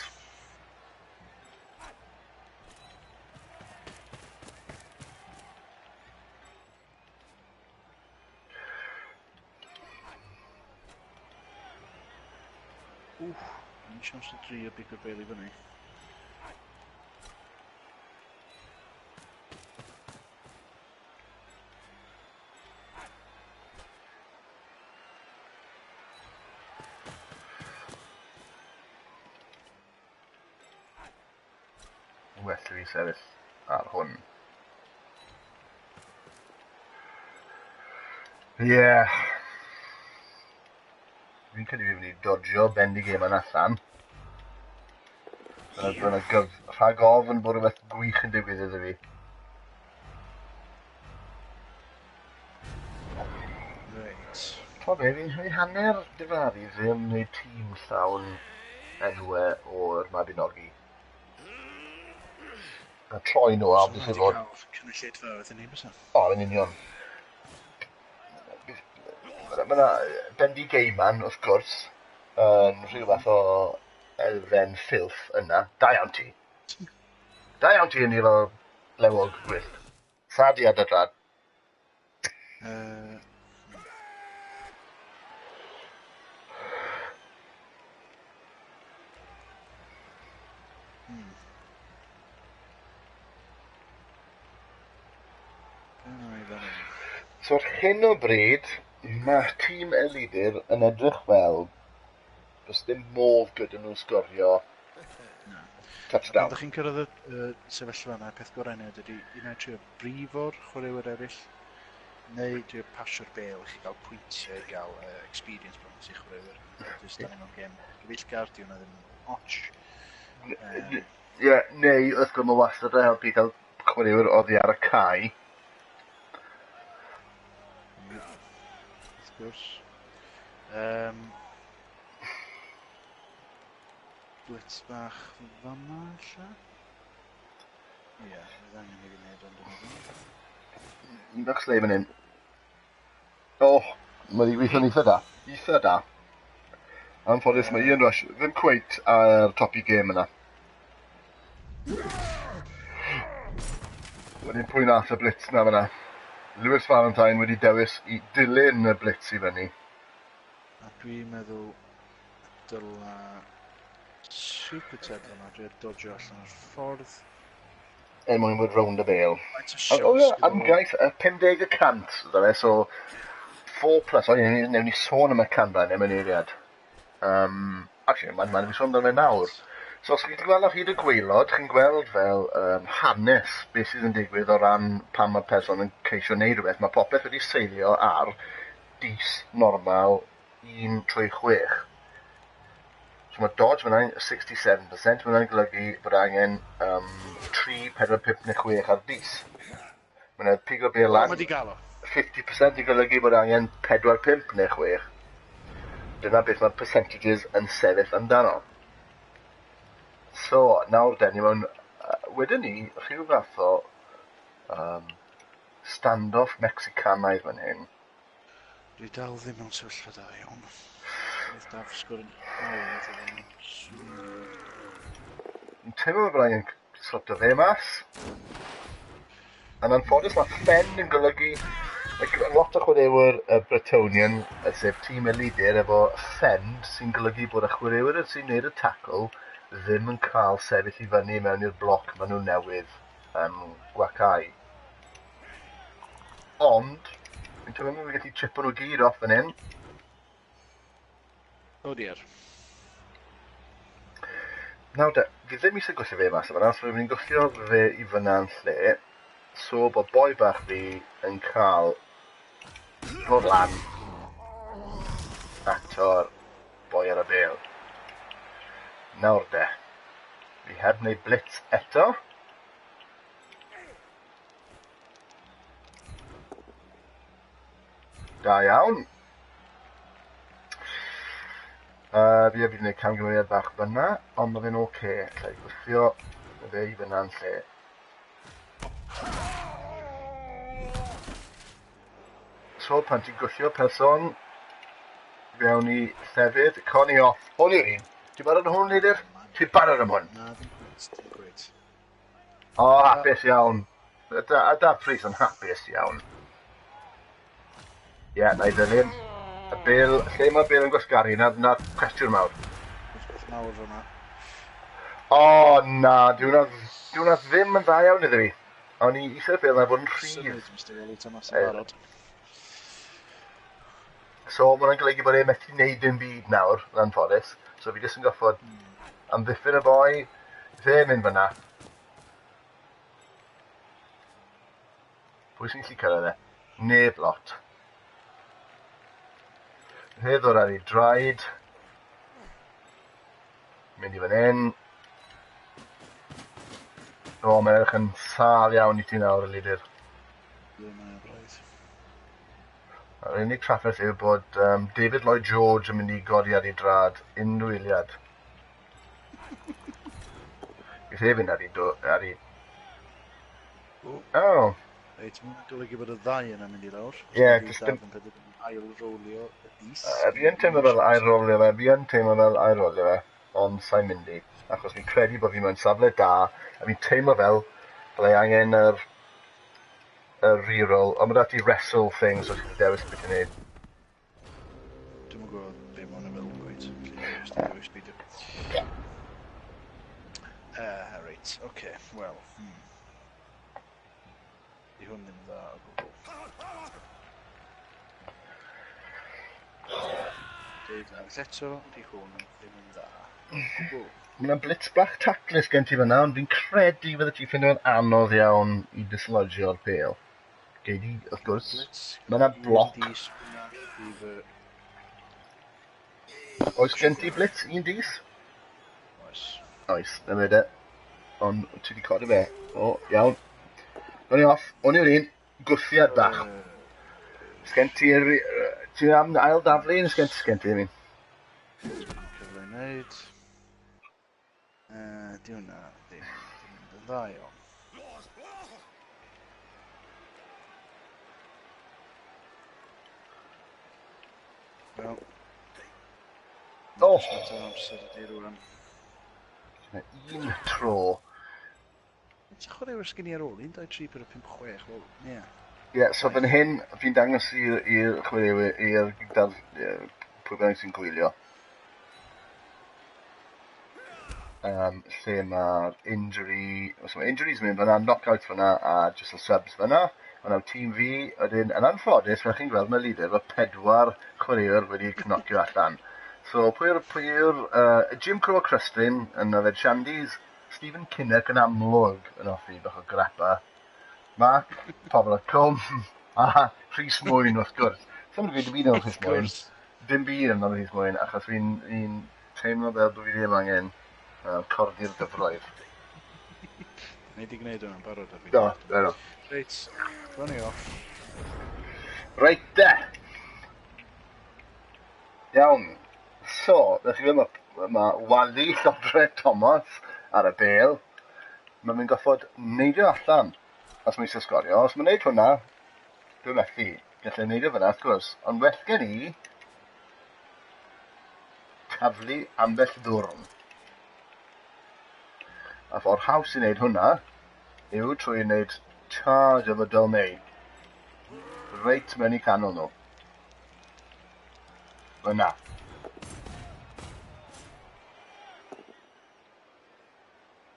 Ni'n siawns o drio bigo'r bêl i fyny. Well i fi sefyll ar hwn. Ie. Yeah. Fi'n credu fi'n mynd i dodgio Bendigeidfran allan. Dyna rhag ofn bod rhywbeth gwych yn digwydd iddo fi. Reit. T'mo be, fi'n rhoi hanner difaru ddim wneud tîm llawn enwau o'r Mabinogi. A troi nhw, So obviously hwnna 'di fod... cael cynulleidfaoedd i ni, bysa? O, yn union. Mae yna Bendigeidfran, wrth gwrs, yn rhyw fath o elfen ffilth yna. Da iawn ti. Da iawn ti yn efo blewog gwyllt. Sadi ar dy drad. So ar hyn o bryd, mae tîm Elidyr yn edrych fel does dim modd gyda nhw sgorio touchdown. Pan ydych chi'n cyrraedd y sefyllfa yna, peth gorau wneud ydy un ai trio brifo'r chwaraewyr eraill, neu trio pasio'r bêl i chi gael pwyntiau i gael experience bonus i chwaraewyr. Jyst da ni mewn gêm gyfeillgar, di hwnna ddim yn och. Ie, neu wrth gwrs mae wastad yn helpu cael chwaraewyr oddi ar y cae. Wrth gwrs. Blitz bach fan'na, ella? Ie, fydd angen i fi wneud ond dwi'n meddwl. Un bach slei fan hyn. O, oh, mae wedi gweithio'n eitha da. Eitha da. Anffodus, mae Ian Rush ddim cweit ar top i gêm yna. Wedyn pwy nath y blitz na fyna? Lewis Valentine wedi dewis i dilyn y blitz i fyny. A dwi'n meddwl dyla Super Ted fyna drio dodgio allan o'r ffordd. Er mwyn bod rownd y bêl. O ie, ymgais 50%, dda fe, so 4 plus, o ie, newn ni sôn am y canran am yn eiliad. Actually, mae'n ma fi sôn amdano fe nawr. So os chi'n gweld ar hyd y gwaelod, chi'n gweld fel hanes beth sydd yn digwydd o ran pan mae person yn ceisio wneud rhywbeth. Mae popeth wedi seilio ar dis normal 1 trwy 6. So mae dodge fyna 67%, mae hwnna'n golygu bod angen 3, 4, 5 neu 6 ar dis. Mae yna pigo bêl lan. Mae wedi gael o. 50% yn golygu bod angen 4, 5 neu 6. Dyna beth mae'r percentages yn sefyll amdano. So, nawr den, ni mewn... Wedyn ni, rhyw fath o stand-off Mexicanaidd fan hyn. Dwi dal ddim mewn sefyllfa da iawn. Roedd Daf sgwr yn hawdd efo nhw. Yn teimlo fel angen sorto fe mas. Yn anffodus mae ffen yn golygu like, lot o chwaraewyr y Bretonian, sef tîm Elidir, efo ffend sy'n golygu bod y chwaraewyr sy'n neud y tackle ddim yn cael sefyll i fyny mewn i'r bloc maen nhw newydd gwacau. Ond, fi'n teimlo bod fi'n gallu chipo nhw gyd off fan hyn. O diar. Nawr de, fi ddim eisiau gwthio fe mas o fan'na, so fi'n gwthio fe i fyna'n lle, so bod boi bach fi yn cael dod lan ato'r boi ar y bêl. Nawr de, fi heb wneud blitz eto. Da iawn. Fi heb wneud camgymeriad bach fyna, ond mae fe'n oce. Alla i gwthio fe i fyna'n lle. So, pan ti'n gwthio person fewn i llefydd, con i off. Hwn yw'r un. Ti'n barod am hwn, Lidir? Ti'n barod am hwn? Na, ddim cweit, ddim cweit. O, hapus iawn. A Daf Prys yn hapus iawn. Ie, yeah, na i ddilyn. Y bêl, lle mae bêl yn gwasgaru? Na cwestiwn mawr. Peth mawr fyna. O, na, di hwnna ddim yn dda iawn iddo fi. O'n i eisiau'r bêl na fod yn rhydd. Symud, Mr Wally Thomas yn barod. So, mae hwnna'n golygu bod e methu wneud dim byd nawr, yn anffodus. So, fi jyst yn goffod amddiffyn y boi, fe mynd fyna. Pwy sy'n gallu cyrraedd e? Neb lot. Fe ddod ar ei draed. Mynd i fan hyn. O, mae'n edrych yn sâl iawn i ti nawr, Elidir. Ie, mae o braidd. Yr unig trafferth yw bod David Lloyd George yn mynd i godi ar ei drad unrhyw eiliad. Bydd e fynd ar ei ar ei... O. Oh. Reit, mae'n golygu bod y ddau yna'n mynd i lawr. Ie, Os jyst ydy dim Daf yn penderfynu ail-rolio y dis. Fi yn teimlo fel ail-rolio fe, fi yn teimlo fel ail-rolio fe, ond sa'n mynd i. Achos fi'n credu bod fi mewn safle da, a fi'n teimlo fel byddai angen yr reroll, ond mae 'da ti wrestle thing, so ti'n dewis beth ti'n neud. Dwi'm yn gwybod be ma' hwnna'n feddwl cweit, felly jyst yn dewis beidio. Reit, oce, wel, Di hwn ddim yn dda o gwbl. Deud nawr eto, di hwn ddim yn dda o gwbl. Mae yna blitz bach taclus gen ti fan'na, ond fi'n credu fydde ti'n ffindo fe'n anodd iawn i dislodgio'r pêl. Gei di, wrth gwrs. Blitz Mae yna un bloc. dis fyna i fy... Oes gen ti blitz un dis? Oes. Oes, na fe de. Ond ti wedi codi fe. O, iawn. O'n i off, o'n i'r un, gwthiad bach. Sgen ti'r... Ti am ail daflu neu sgen ti, I mean? Cyfle i wneud. Di hwnna ddim yn dda iawn. Wel. Oh! Jyst amser ydi rwan. Un tro. Faint o chwaraewyr sgyn i ar ôl? 1, 2, 3, 4, 5, 6. Wel, ie. Ie, yeah, so fan hyn, fi'n dangos i'r chwaraewyr, i'r pwy bynnag sy'n gwylio. Lle mae'r injury, so mae injuries yn mynd fyna, knockouts fyna, a just y subs fyna. Ond nawr tîm fi, wedyn, yn anffodus, fel chi'n gweld, mae leader efo 4 chwaraewr wedi cnocio allan. So, pwy yw'r Jim Crow Crystin yn yfed Shandies, Stephen Kinnock yn amlwg yn hoffi bach o grappa, Mark, Pobl y Cwm, a Rhys Mwyn wrth gwrs. Sa'n mynd i dim byd am Rhys Mwyn. Dim byd am Rhys Mwyn, achos fi'n fi teimlo fel bod fi ddim angen corddi'r dyfroedd. Ni wedi gwneud hwnna'n barod ar fi. Do, do. Reit, run off. Reit de. Iawn. So, ddech chi mae ma Wally Llodre Thomas ar y bel. Mae'n mynd goffod neidio allan os mae eisiau sgorio. Os mae'n neud hwnna, dwi'n methu. Gallai neidio fyna, wrth gwrs. Ond well gen i taflu ambell ddwrn. A ffordd haws i wneud hwnna yw trwy wneud charge efo Dol May. Reit mewn i canol nhw. Fyna.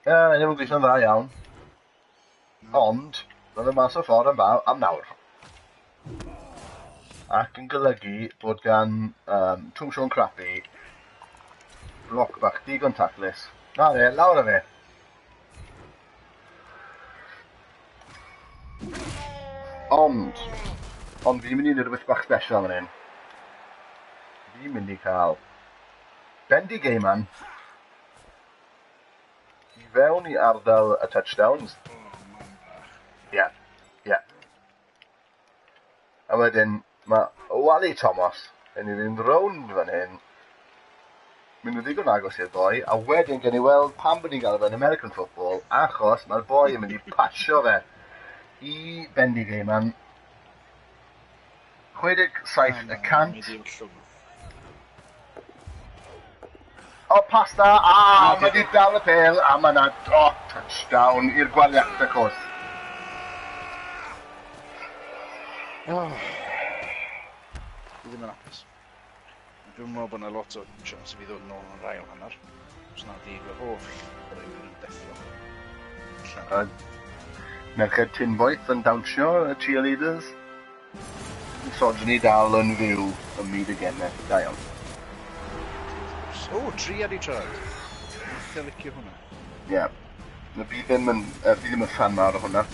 Ie, yeah, ddim yn gweithio'n dda iawn. Ond, roedd y mas o ffordd am nawr. Ac yn golygu bod gan Twm Siôn Crapi bloc bach digon taclus. Na fe, lawr â fe. Ond fi'n mynd i wneud rhywbeth bach special fan hyn. Fi'n mynd i cael Bendy Gaiman i fewn i ardal y touchdowns. Oh, Ie, yeah, ie. Yeah. A wedyn mae Wally Thomas yn ei fynd rownd fan hyn. Mynd yn ddigon agos i'r boi, a wedyn gen i weld pam bod ni'n gael fe'n American football, achos mae'r boi yn mynd i pasio fe i Bendy Gaiman. 67%. O, pas da! A, mae wedi dal y pel, a mae yna, oh, touchdown i'r Gwaliactacos. Oh. Fi ddim yn hapus. Dwi'n meddwl bod yna lot o chance i fi ddod nôl yn ail hanner. Os na di fy holl chwaraewyr yn deffro. Allan. Merched Tinboeth yn dawnsio, y cheerleaders. Misogyny dal yn fyw ym myd y gemau. Da iawn. O, 3 ar ei troed. Eitha licio hwnna. Ie. Yeah. Fi ddim yn fan mawr o hwnna.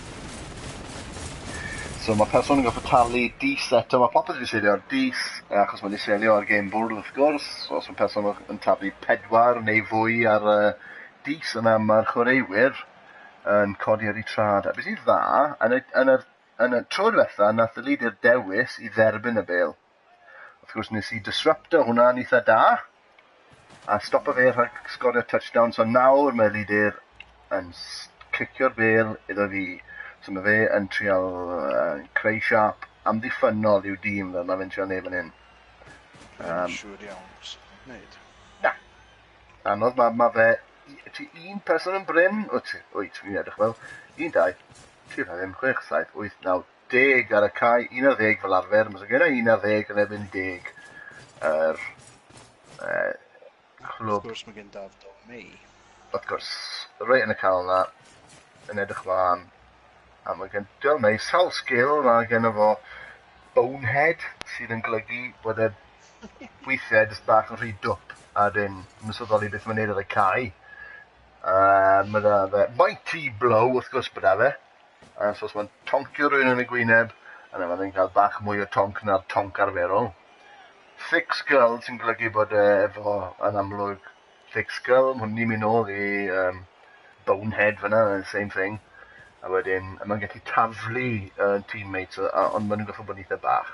So mae person yn gorfod talu dis eto, mae popeth wedi seilio ar dis, achos mae wedi seilio ar game board wrth gwrs. So, os mae person yn taflu 4 neu fwy ar dis yna, mae'r chwaraewyr yn codi ar ei trad. A beth sy'n dda, yn y tro diwetha, nath y leader dewis i dderbyn y bel. Wrth gwrs nes i disrupto hwnna'n eitha da, a stopo fe rhag sgorio touchdown. So nawr mae'r leader yn cicio'r bel iddo fi. So mae fe yn trial creu siap amddiffynnol i'w dîm fel mae fe'n trial neud fan hyn. Siŵr iawn sydd yn gwneud. Na. Anodd, ma fe... Ti un person yn bryn? O, ti, wyt, fi'n edrych fel. 1, 2, 3, 4, 5, 6, 7, 8, 9, 10 ar y cae. 11 fel arfer. Mae gen i 11 yn erbyn 10. Yr clwb. Wrth gwrs mae gen Daf Dol May. Wrth gwrs, reit yn y canol na, yn edrych mlaen. A mae gen Dol May sawl sgil, mae gen fo bonehead, sydd yn golygu bod e weithiau jyst bach yn rhy dwp, a dyn yn sylweddoli beth mae'n neud ar y cae. Mae da fe mighty blow, wrth gwrs bod fe. So os mae'n toncio rhywun yn y gwyneb, a yna mae'n cael bach mwy o tonc na'r tonc arferol. Thick skull sy'n golygu bod e efo yn amlwg thick skull, mae hwn ni'n mynd nôl i bonehead fyna, same thing. A wedyn, a mae'n gallu taflu teammates, ond maen nhw'n gorfod bod yn eitha bach.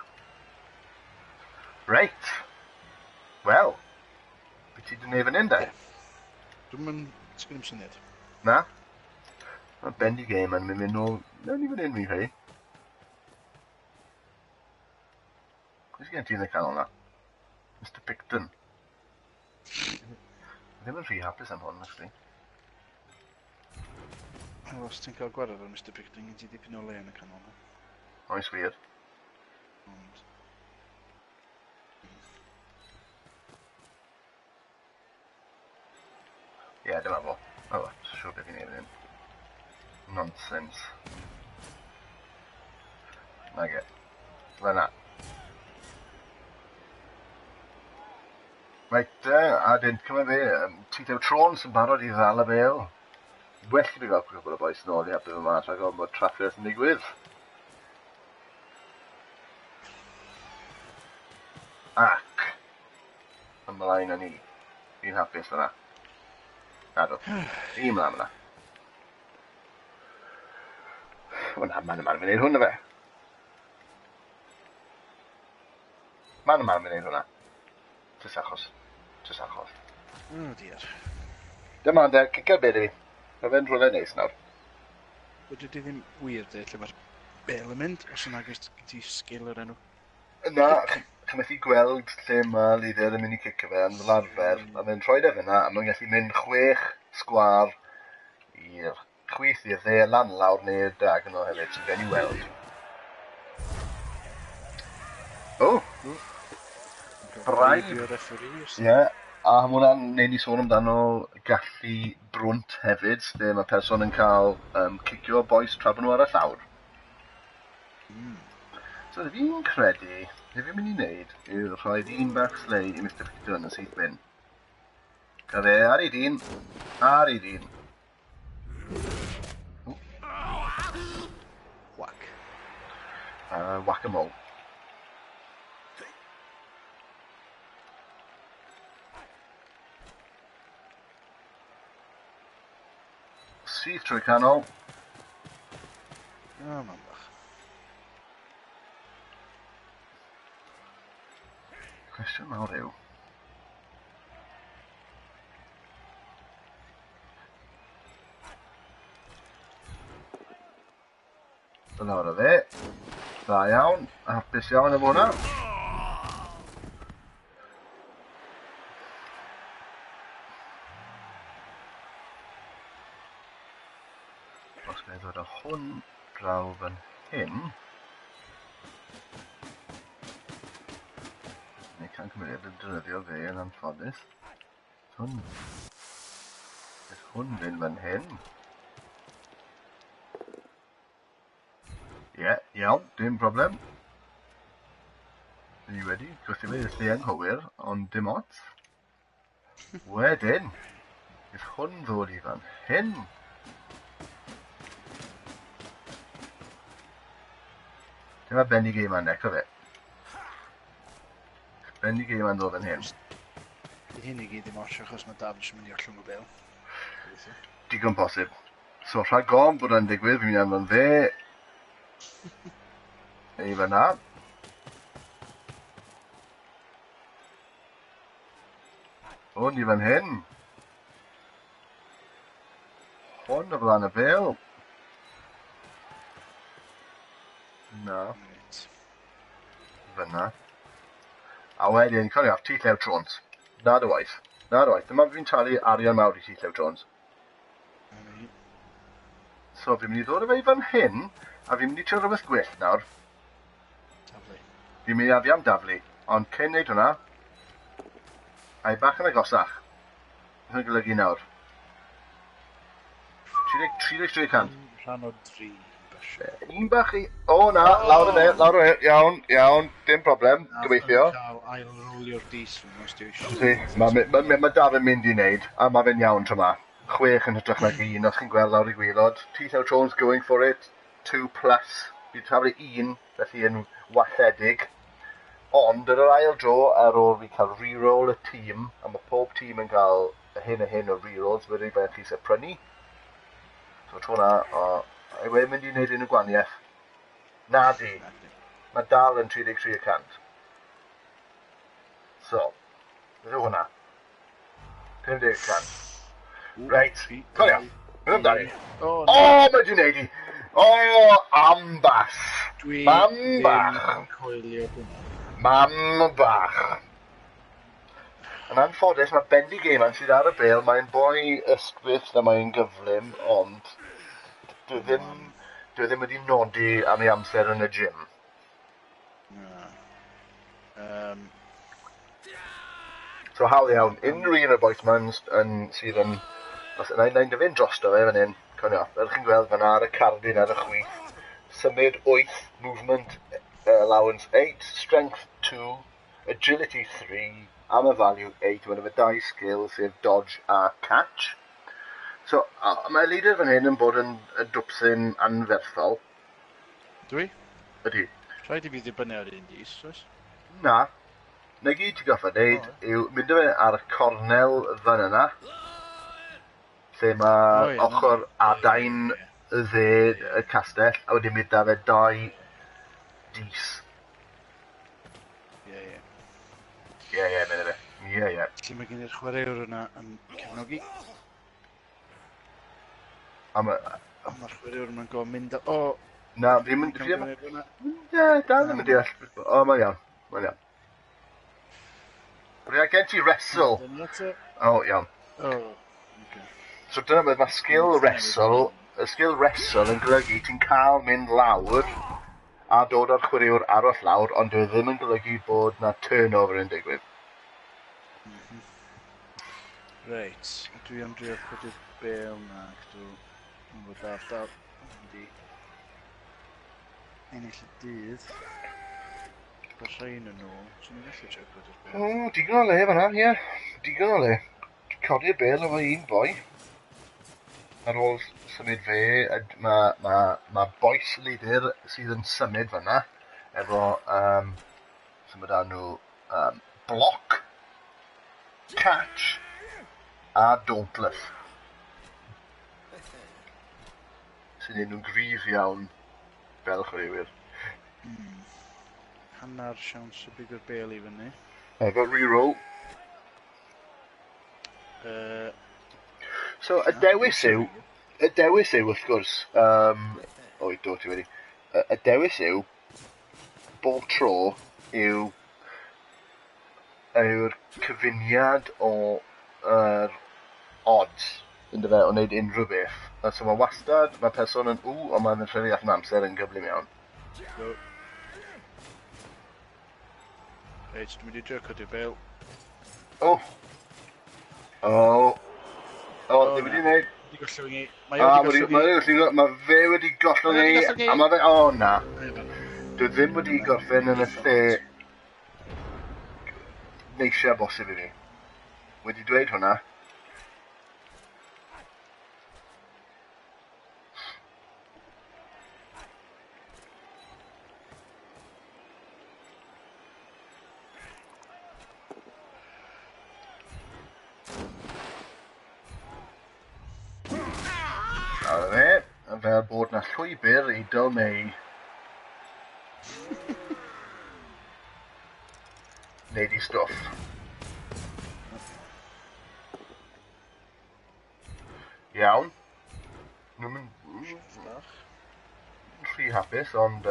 Reit. Wel, beth ti wedi gwneud fan hyn, de? Ie. Dwi'n mynd... Sgyn i'm syniad. Na? Mae Bendy Game yn mynd nôl... Mewn i fan hyn, fi'n credu. Pwy sydd gen ti yn y canol na? Mr Picton. Ddim yn rhy hapus am hwn, actually. Wel, os ti'n cael gwared ar Mr Picton, gen ti dipyn o le yn y canol 'na. Oes wir. Ond... Ie, yeah, dyma fo. O, siŵr beth i'n neud hyn. Nonsense. Nage. Fel 'na. Reit te, a dyn, cymryd fe, Tito Trons yn barod i ddal y bêl. Well i fi gael cwpl o bois nôl i helpu fe mas rhag ofn bod trafferth yn digwydd. Ac ymlaen â ni. Fi'n hapus fyna. Nadw. I mlaen fyna. O na, man y man, fi'n neud hwn na fe. Man y man, fi'n neud hwnna. Jyst achos. Jyst achos. Oh dear. Dyma ande, cicio beth i fi. Mae fe'n rhywle neis nawr. Fedri di ddim wir dweud lle mae'r bêl yn mynd, os yna gen ti sgil o'r enw. Na, chi methu gweld lle mae leader yn mynd i cicio fe yn fel arfer. Mae fe'n rhoi e fyna a mae'n gallu mynd 6 sgwâr i'r chwith, i'r dde, lan lawr neu'r diagonal hefyd, so gen i weld. O! Braidd. Ie, yeah, a ma' hwnna'n neud ni sôn amdano gallu brwnt hefyd, lle mae person yn cael cicio bois tra bod nhw ar y llawr. So fi'n credu, be fi'n mynd i wneud yw rhoi dyn bach slei i Mr Picton yn syth bin. Cael e ar ei dyn, ar ei dyn. Whack. Whack-a-mole. Syth trwy canol. O, mam bach. Cwestiwn mawr yw. Dyna o'r dde. Da iawn. Hapus iawn efo hwnna. Os ga i ddod â hwn draw fan hyn. Neu can cymeriad yn defnyddio fe yn anffodus. Hwn. Bydd hwn fynd fan hyn. Ie, yeah, iawn, dim problem. Ni wedi gwthio fe i'r lle anghywir, ond dim ots. Wedyn, bydd hwn ddod i fan hyn. Dyma Bendigeidfran eco fe. Bendigeidfran ddod fan hyn. Bydd hyn i gyd ddim ots achos mae Daf jyst yn mynd i ollwng y bêl. Digon posib. So rhag ofn bod hwnna'n digwydd, fi'n mynd i anfon fe. Neu fan'na. Hwn i fan hyn. Hwn o flaen y bêl. Na. Fyna. A wedyn, cofio, T Llew Jones. Na dy waith. Na dy waith. Dyma fi'n talu arian mawr i T Llew Jones. So fi'n mynd i ddod â fe i fan hyn, a fi'n mynd i trio rhywbeth gwell nawr. Daflu. Fi'n mynd i afi am daflu, ond cyn neud hwnna, a i bach yn agosach. Beth yn golygu nawr? 33%. Rhan o 3. Un bach i... O na, lawr yn e, lawr yn e, iawn, iawn, dim problem, gobeithio. Cael ail rolio'r dis fan os ti eisiau. Mae Daf yn mynd i wneud, a mae fe'n iawn tro ma. 6 yn hytrach nag 1, os chi'n gweld lawr i gwaelod. T Llew Jones going for it, 2 plus. Fi'n taflu 1, felly yn walledig. Ond ar yr ail dro, ar ôl fi cael reroll y tîm, a mae pob tîm yn cael hyn a hyn o rerolls, wedi beth chi eisiau prynu. So tro na, o, yw e'n mynd i wneud unrhyw gwahaniaeth? Na di. Mae dal yn 33%. So, beth yw hwnna? 50%. Reit, cofio, mynd amdani. O, O, mae di wneud i! O, am bach! Dwi Mam ddim bach! yn coelio hwnna. Mam bach! Yn anffodus, mae Bendigeidfran sydd ar y bêl, mae'n boi ystwyth na mae'n gyflym, ond dwi ddim wedi nodi am ei amser yn y gym. Na. So hawdd iawn, unrhyw un o'r bois ma'n yn, sydd yn... Os yna i'n dyfyn drosto fe fan hyn, conio, fel chi'n gweld fan'na ar y cardyn ar y chwith, symud 8, movement allowance 8, strength 2, agility 3, armor value 8, mae'n efo 2 skill sef dodge a catch. So, mae leader fan hyn yn bod yn dwpsyn anferthol. Dwi? Ydy. Rhaid i fi ddibynnu ar un dis, oes? Na. Na gyd ti'n goffa wneud yw mynd â fe ar y cornel fan yna, lle mae ochr adain dde y castell, a wedyn mynd â fe 2 dis. Ie, ie. Ie, ie, mynd â fe. Ie, ie. Lle mae gen i'r chwaraewr yna yn cefnogi? A ma'... O, mae'r chwaraewr yma'n go mynd â... O! Na, ddim yn... Dwi'n cael gwneud hwnna. Ie, dal ddim yn deall. O, mae'n iawn. Mae'n iawn. Rhaid gen ti wrestle. O, iawn. O, okay. So dyna beth mae skill wrestle, y skill wrestle yn golygu ti'n cael mynd lawr a dod â'r chwaraewr arall lawr, ond dyw e ddim yn golygu bod na turnover yn digwydd. Reit, dwi am drio codi'r bêl na, cydw, yn fod ardal, mynd i ennill y dydd. Mae'r rhain yn ôl, so ni'n gallu trio codi'r bêl. O, digon o le fan'na, ie. Digon o le. Codi'r bêl efo un boi. Ar ôl symud fe, ma bois leader sydd yn symud fan'na, efo, symud â nhw, block, catch, a dauntless. Sy'n neud nhw'n gryf iawn fel chwaraewyr. Hanner siawns o bigo'r bêl i fyny. Efo reroll. So, y dewis yw, y dewis yw, wrth gwrs, oi, do ti wedi. Y dewis yw, bob tro, yw'r cyfuniad o'r odds, yndyfe, o wneud unrhyw beth. A so mae wastad, mae person yn ww, ond mae'n rhedeg allan o amser yn gyflym iawn. So. Reit, dwi'n mynd i drio codi'r bêl. O! O! O, ddim wedi wneud. Wedi gollwng i. Mae o wedi gollwng i. Mae wedi gollwng i. Mae fe wedi gollwng i. A mae fe... O, na. Dwi ddim wedi gorffen yn y lle neisia bosib i fi. Wedi dweud hwnna. Fel bod na llwybr i Dylmei wneud i stwff. Iawn. Nhw'n mynd rhy hapus, ond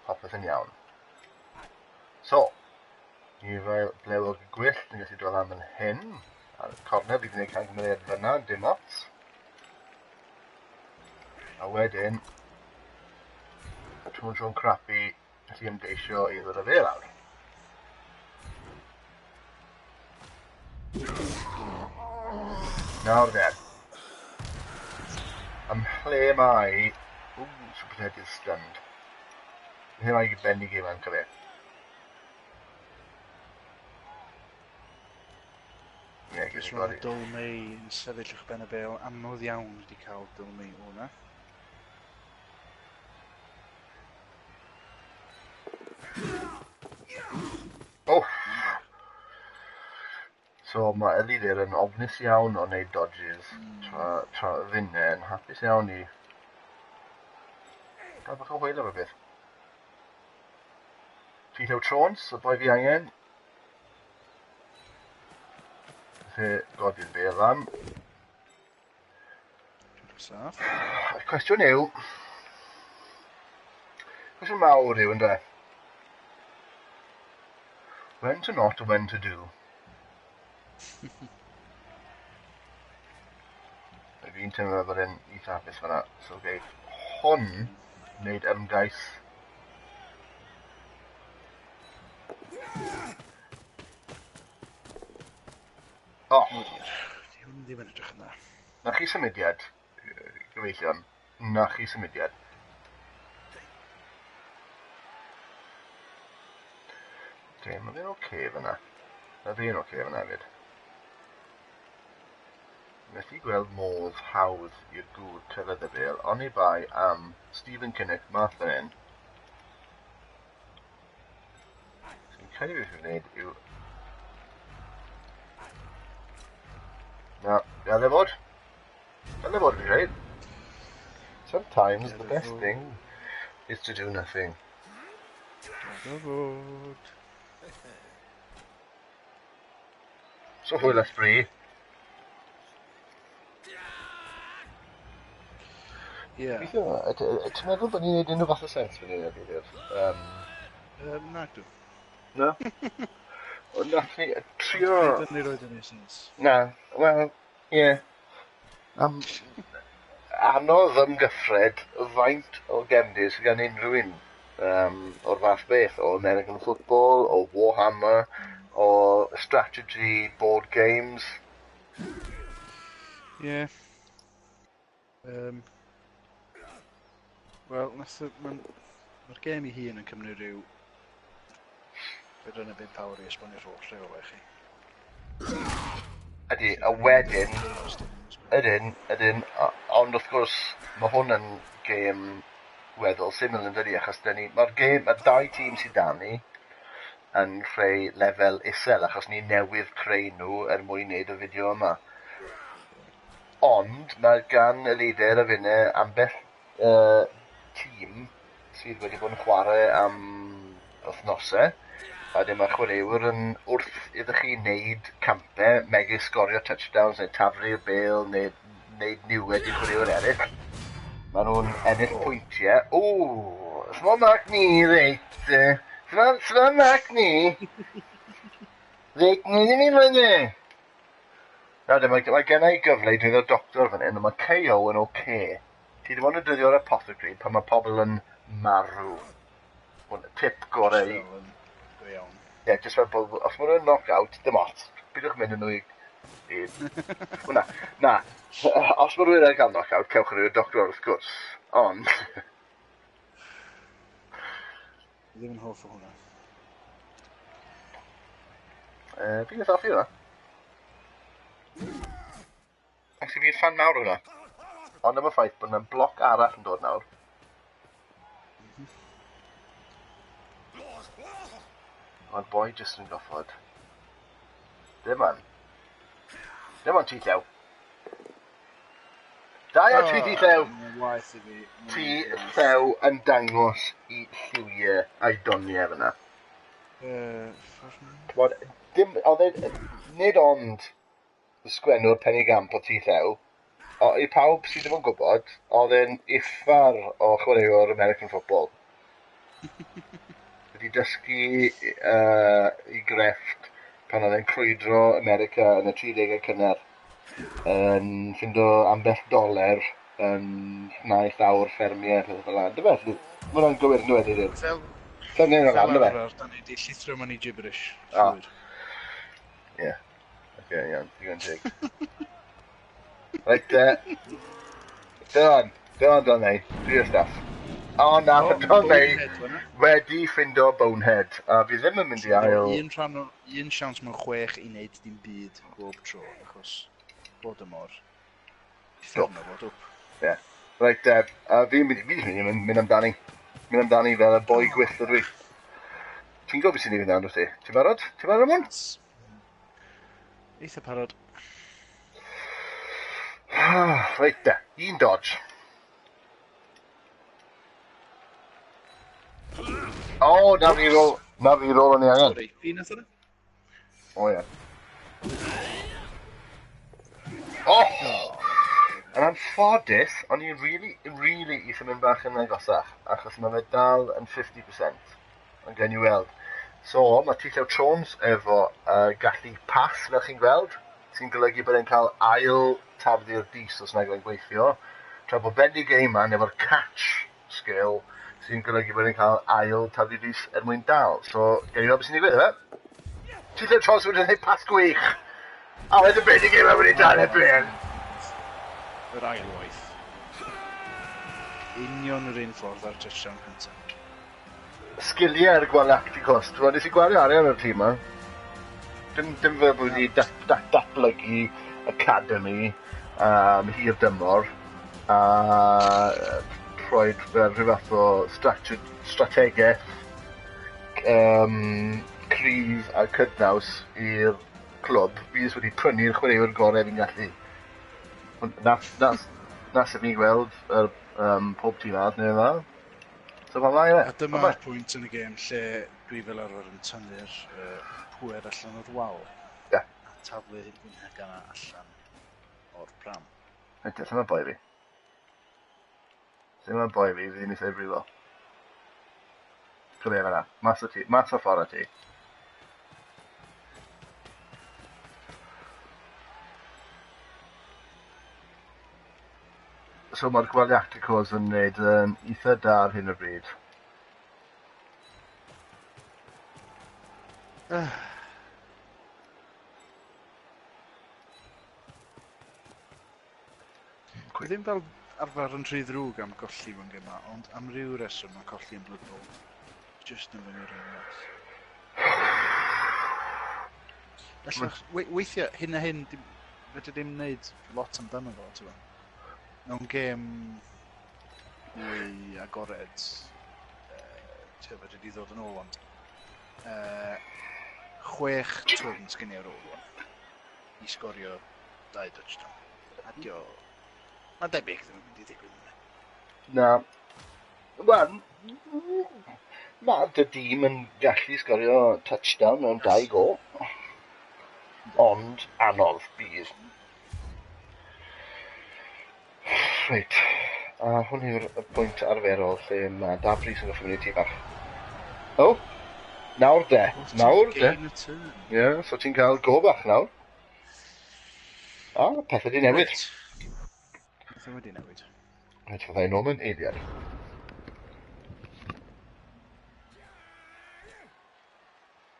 popeth yn iawn. So, ni fel blewog y gwyllt, ni'n gallu dod lan fan hyn. Ar y cornel, fi wedi gwneud camgymeriad fyna, dim ots. A wedyn, Tôn Siôn Crapi, gallu ymgeisio i ddod â fe lawr. Nawr then. Ym mhle mae... Ww, Super Ted is stunned. Ym mhle mae Bendigeidfran, cofio? Ie, Jyst gyda rhaid body. Dylmei yn sefyll uwch ben y bêl, anodd iawn wedi cael Dylmei o na. Oh! So mae Elidir yn ofnus iawn o wneud dodges, tra finne yn hapus iawn i gael bach o hwyl efo beth. Ti Llew Trons, y boi fi angen. Fe godi'r bêl am. Saff. Y cwestiwn yw... Cwestiwn mawr yw, ynde? When to not and when to do. Mae fi'n teimlo fel bod e'n eitha hapus fan'na. So geith hwn wneud ymgais. Oh. O diar. Di hwn ddim yn edrych yn dda. Na chi symudiad, gyfeillion. Na chi symudiad. Okay, mae fe'n oce okay fyna. Mae fe'n oce okay fyna hefyd. Methu gweld modd hawdd i'r gŵr cyrraedd y bêl, oni bai am Stephen Kinnock math fan hyn. Sy'n credu beth yw'n gwneud yw... Na, gall e fod. Gall e fod, fi'n credu. Sometimes the best thing is to do nothing. Gall e fod. So hwyl a sbri. Ie. Gobeithio, ti'n meddwl bod ni'n neud unrhyw fath o sens fan hyn heddiw? Na, dw. Na? Ond nath ni trio... Pryd ni roed yn ei sens. Na, wel, ie. Yeah. Anodd ymgyffred faint o gefndir sydd gan unrhyw un o'r fath beth, o American football, o Warhammer, o strategy board games. Ie. Yeah. Wel, mae'r gêm ei hun yn cymryd rhyw 4 neu 5 awr i esbonio'r holl rheolau i chi. Ydy, a wedyn, ydyn, ond wrth gwrs, mae hwn yn gêm weddol syml yn dydi, achos mae'r gêm, mae'r dau tîm sydd dan ni yn creu lefel isel, achos ni newydd creu nhw er mwyn wneud y fideo yma. Ond mae gan y leader a finne ambell tîm sydd wedi bod yn chwarae am wythnosau, a dim mae'r chwaraewyr yn wrth iddo chi wneud campau, megis sgorio touchdowns neu taflu'r bêl neu wneud niwed i chwaraewyr eraill. Maen nhw'n ennill pwyntiau. O, small mark ni, reit. Small mark ni. Reit, ni ddim yn fyny. Nawr, mae gen i gyfle i dweud doctor fan hyn, ond mae KO yn oce. Okay. Ti ddim ond yn dyddio'r apothecary pan mae pobl yn marw. Hwn, tip gorau i... Go iawn. Ie, yeah, just fel bod, os maen nhw'n knock-out, dim ots. Pidwch mynd yn nhw i... Na, na. Os mae rhywun yn cael knock-out, cewch yn i'r doctor wrth gwrs. Ond... Ddim yn hoff o hwnna. Fi'n eitha hoffi hwnna. Actually, fi'n fan mawr o hwnna. Ond am y ffaith bod yna bloc arall yn dod nawr. Mae'r boi jyst yn goffod. Dim on. Dim ond ti llew. Da iawn ti, ti llew. Waeth i fi. Ti llew yn dangos i lliwiau a'i doniau fyna. T'mod, dim, oedd e, nid ond y sgwennwr penigamp o ti llew, o, i pawb sydd ddim yn gwybod, oedd e'n uffar o chwaraewr American football. Wedi dysgu i grefft pan oedd e'n crwydro America yn y 30au cynnar, yn ffindo ambell doler yn llnau llawr ffermiau, pethau fel 'na. Yndyfe? Mae hwnna'n gywir yn dweud i Fel, Fel fel fel yndyfe? arfer, da ni wedi llithro mewn i gibberish. Ah. Llwyr. Ie. Oce, iawn, digon teg. Reit, Dylan, Dylan Donnay, trio stuff. O na, O, Donnay Bonehead fan'na. wedi ffindo Bonehead, a fi ddim yn mynd i ail... Un rhan o, un siawns mewn chwech i wneud dim byd bob tro, achos bod y mor uffernol o dwp. Ie. Reit, a fi'n mynd i mynd amdani. Mynd amdani fel y boi gwyllt ydw i. Ti'n gwybod beth sy'n ei fynd amdano ti? Ti'n barod? Ti'n barod, Ramon? Eitha parod. Reit, de. Un dodge. O, na fi rôl, na fi rôl yn ei angen. Sorry, fi nath yna? O ie. Oh! Yn anffodus, o'n i really, really eisiau mynd bach yn agosach, achos mae fe dal yn 50%. Ond gen i weld. So, mae T Llew Jones efo gallu pas, fel chi'n gweld, sy'n golygu bod e'n cael ail taflu'r dis os nag yw'n gweithio. Tra bod Bendigeyman efo'r catch skill, sy'n golygu bod e'n cael ail taflu dis er mwyn dal. So, gawn ni weld beth sy'n digwydd, efe? T Llew Jones wedi gwneud pas gwych! A wedyn Bendigeyman wedi dal y bêl! Yr ail waith. Union yr un ffordd ar touchdown cyntaf. Sgiliau'r Gwalacticos. Ti'n nes i gwario arian ar y tîm yma. Dim fel bod wedi datblygu academy hir dymor a rhoi fel rhyw fath o strategaeth cryf a cydnaws i'r clwb. Fi jyst wedi prynu'r chwaraewyr gorau fi'n gallu. Ond na sut fi'n gweld yr pob tîm arall neu dda. So mae'n dda, A dyma'r pwynt yn y gêm lle dwi fel arfer yn tynnu'r pwer allan o'r wal. A taflu hyn hagana allan o'r pram. Reit, lle mae boi fi? Lle mae boi fi? Fi ddim eisiau brifo. Come here fan'na. Mas o ti. Mas o ffordd o ti. So mae'r Gwaliacticos yn wneud yn eitha da ar hyn o bryd. Dwi ddim fel arfer yn rhy ddrwg am golli mewn gemau, ond am ryw reswm mae colli yn Blood Bowl jyst yn fy ngyrru yn nuts. Felly, weithiau, hyn a hyn, fedri ddim wneud lot amdano fo, ti'n gwbod. Mewn gêm mwy agored, ti'n gwbod, fedri di ddod yn ôl, ond 6 twrn sgen i ar ôl rŵan i sgorio 2 touchdown. Adio, mae'n debyg ddim yn mynd i ddigwydd yna. Na. Wel, mae dy dîm yn gallu sgorio touchdown mewn 2 go. Ond anodd bydd. Reit, a hwn yw'r pwynt arferol lle mae Daf Rhys yn gorfod mynd i tŷ bach. O, nawr de, nawr de. Ie, so ti'n cael go bach nawr. A, pethau di newid. Pethau wedi newid. Reit, fyddai nôl mewn eiliad.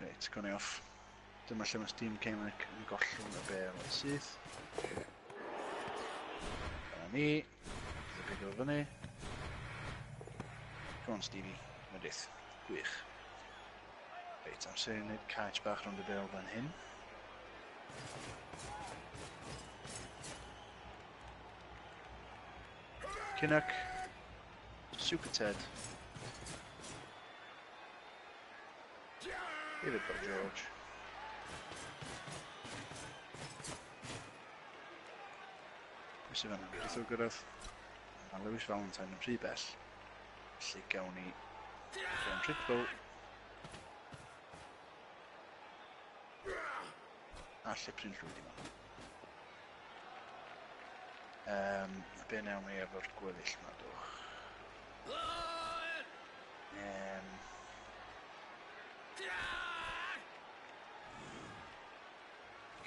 Reit, gawn ni off. Dyma lle mae Steam Cemac yn gollwng y bêl yn syth. Dyna ni. Bydd y pigo fyny. Come on, Stevie. Medydd. Gwych. Reit, amser i wneud catch bach rownd y bêl fan hyn. Kinnock. Super Ted. David Bob George. Pwy sydd fan'na? Beth o gyrraedd? Mae Lewis Valentine yn rhy bell. Felly gawn ni Graham Trickle. A Llipryn Llwyd i mewn. Be wnawn ni efo'r gweddill yma, dwch?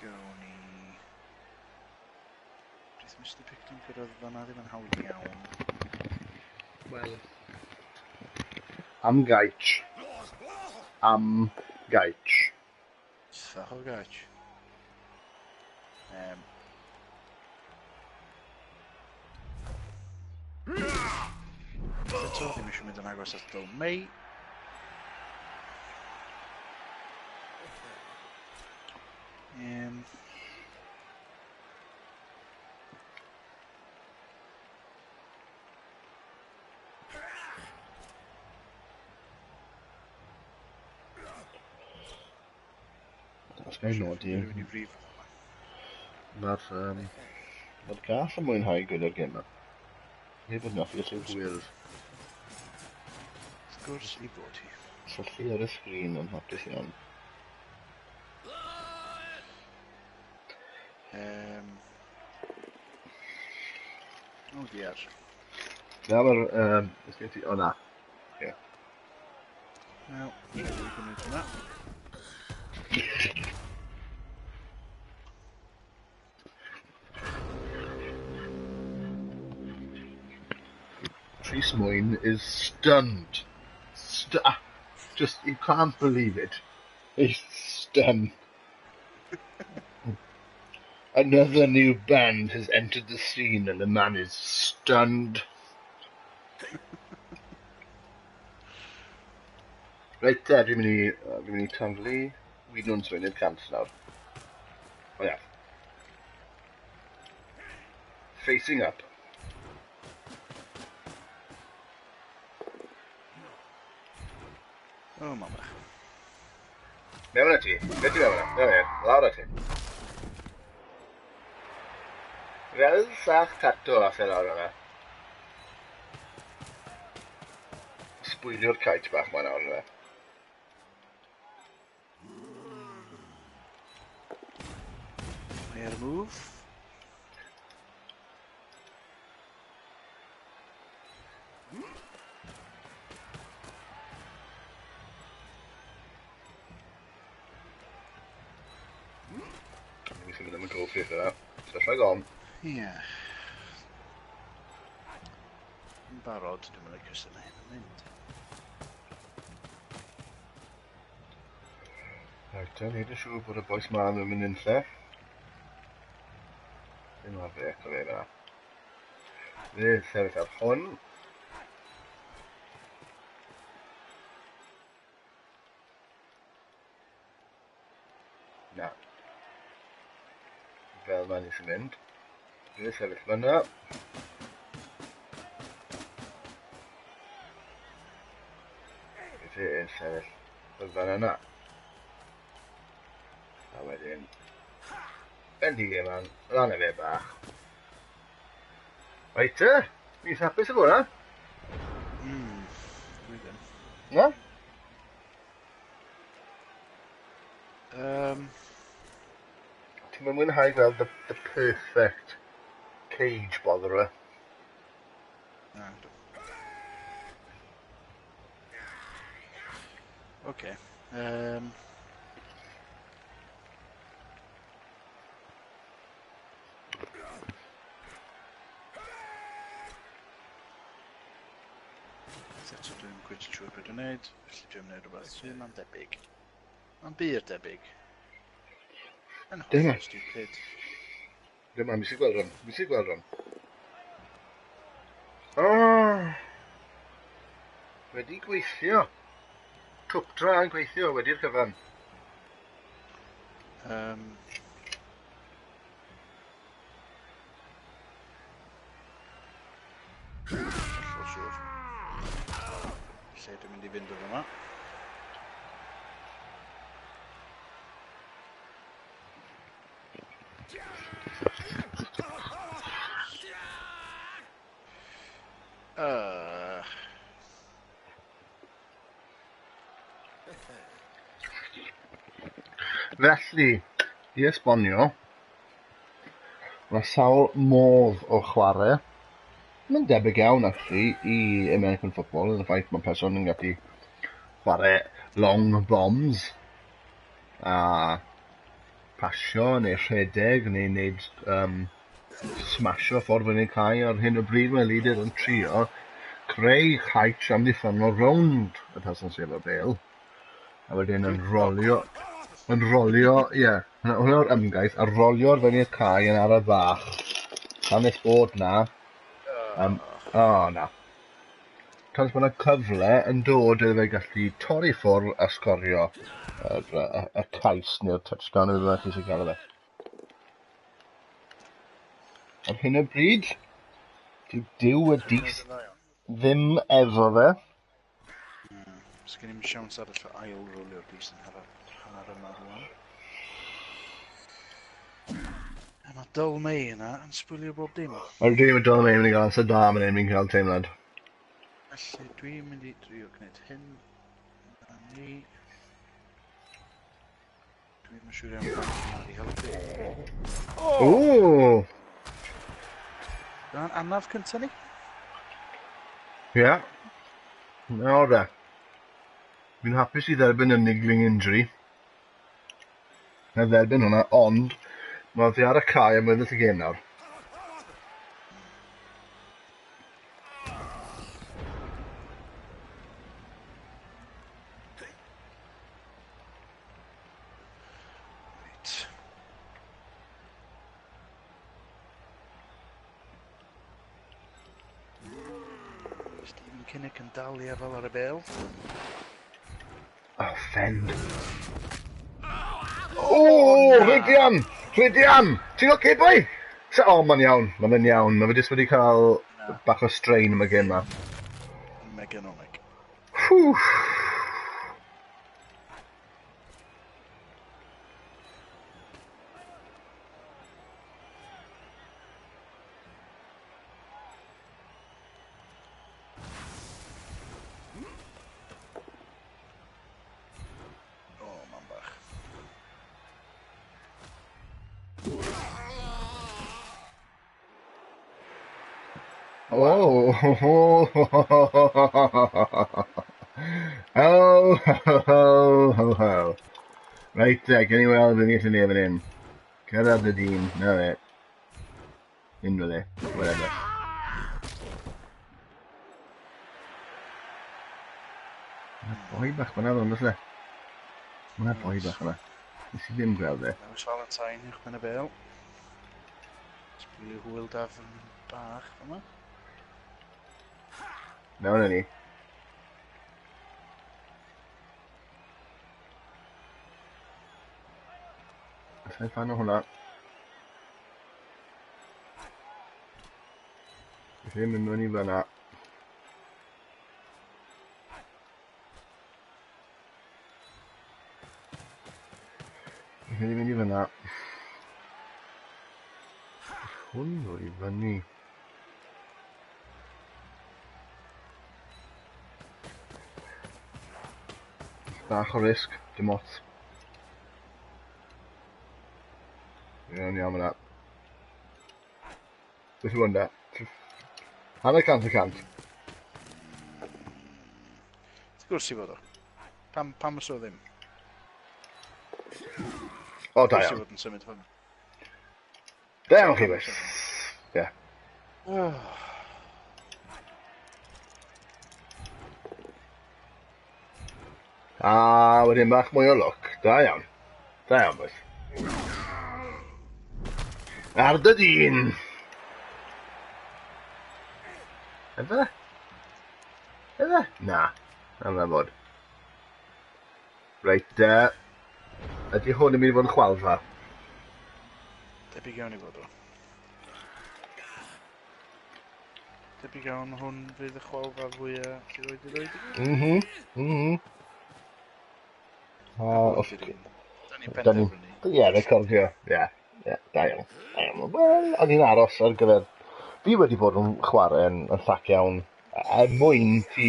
Gawn ni... Beth Mr Picton gyrraedd fan'na ddim yn hawdd iawn. Wel... Am gaich. Am gaich. Ffach o gaich. Eto, ddim eisiau mynd yn agos at Dyl Mei. Os gael nodi. Rhywun i frif. Mae'r gath yn mwynhau gwylio'r gêm yma. Heb bod yn hoffi y lliw gwyrdd. Wrth gwrs i bod hi. Syllu ar y sgrin yn hapus iawn. O diar. Na, mae'r, os gen ti, o na. Ie. Wel, dwi'n gwneud hwnna. Rhys Mwyn is stunned. Just, you can't believe it. He's stunned. Another new band has entered the scene and the man is stunned. Reit te, dwi'n mynd i taflu Wydnwn swy'n i'r cant nawr. O ia. Facing up. O, mam bach. Mewn â ti. Be ti mewn â? Mewn â. Lawr â ti. Fel sach tato a fe lawr yna. Sbwylio'r kite bach ma nawr yna. Mae ar y move. Dwi'n symud am y go ffith yna. So rhag on. Ie. Yn barod, dwi'n mynd licio sut mae hyn yn mynd. Reit, te, neud yn siŵr bod y bois ma yn mynd unlle. Ddim ar fe, eto fe fyna. Fe sefyll ar hwn. Na. Fel mae'n eisiau mynd. Fe sefyll fyna. Fe yn sefyll fel fan yna. A wedyn, bendig e man, lan e fe bach. Reit te, ni'n hapus efo hwnna? Dwi ddim. Na? Ti'n mynd mwynhau gweld the perfect cage botherer? Na. Oce. Eto dwi'n cweit yn siŵr beth dwi'n neud, felly dwi'n neud rhywbeth sy'n ma'n debyg. Ma'n bur debyg. Yn hollol Dyma. stupid. Dyma, mi sy'n gweld hwn. Mi sy'n gweld hwn. Oh! Wedi gweithio. Twpdra yn gweithio wedi'r cyfan. Hollol siŵr. Lle dwi'n mynd i fynd o fyma. Felly, i esbonio, mae sawl modd o chwarae. Mae'n debyg iawn, actually, i American football, yn y ffaith mae person yn gallu chwarae long bombs a pasio neu rhedeg neu wneud smasho ffordd fyny'r cae. Ar hyn o bryd mae leader yn trio creu cait amddiffynnol rownd y person sydd efo'r bêl, a wedyn yn rolio, yn rolio, ie, hwnna yw'r ymgais, a rolio'r fyny'r cae yn araf fach, tan nes bod na, o, na. Tan nes bod na cyfle yn dod iddo fe gallu torri ffwrdd a sgorio y cais neu'r touchdown neu beth bynnag chi eisiau gael fe. Ar hyn o bryd, dyw Duw y dis ddim efo fe. Sgen i'm siawns arall o ail rolio'r dis yn hanner yma rwan. A mae Dyl Mei yna yn sbwylio bob dim. Mae'r dim y Dyl Mei yn mynd i gael amser da, mae'n mynd i cael teimlad. Felly dwi'n mynd i drio gwneud hyn. A ni. Dwi'n yn siŵr iawn faint yma i helpu. O! Oh! Dyna'n anaf cynta ni? Ie. Nawr de. Fi'n hapus i dderbyn y niggling injury. Na dderbyn hwnna, ond mae fe ar y cae am weddill y gêm nawr. Reit. Stephen Kinnock yn dal i afael ar y bel. Oh, fend. Oh, Rhydian! Rhydian! Ti'n oce, boi? O, oh, mae'n iawn. Mae'n fe'n iawn. Mae fe jyst wedi cael bach o strain am y gêm ma. Meganomic. Whew. O, mam bach. Oh, oh, ho, ho, ho, ho. Reit te, gen i weld beth ni'n gallu neud fan hyn. Cyrraedd y dyn, na fe. Unrhyw le, whatever. Mae boi bach fyna ddod, oes e? Mae boi bach yna. Nes i ddim gweld e. Lewis Valentine uwch ben y bel. Sbwylio hwyl dafn bach yma. Nawr na ni. Sa'n fan o hwnna. Ddim yn mynd i fyna. Ddim yn mynd i fyna. Hwn ddod i fyny. Bach o risg, dim ots. Iawn, iawn fyna. Beth yw hwnna? 0.5 y cant. Wrth gwrs i fod o. Pam, pam os o ddim? O, da Wrth gwrs i iawn. fod yn symud hwn. Da iawn chi, boys. Ie. A wedyn bach mwy o lwc. Da iawn. Da iawn, boys. Ar dy dyn! Efe? Efe? Na. Na fod. Reit, ydy hwn yn mynd i fod yn chwalfa? Debyg iawn i fod o. Debyg iawn hwn fydd y chwalfa fwyaf sydd wedi roed i fi. Mhm, mhm. Da ni'n penderfynu. Ie, recordio. Ie, ie, da iawn. Da iawn. Wel, o'n i'n aros ar gyfer... Fi wedi bod yn chwarae yn llac iawn. Er mwyn ti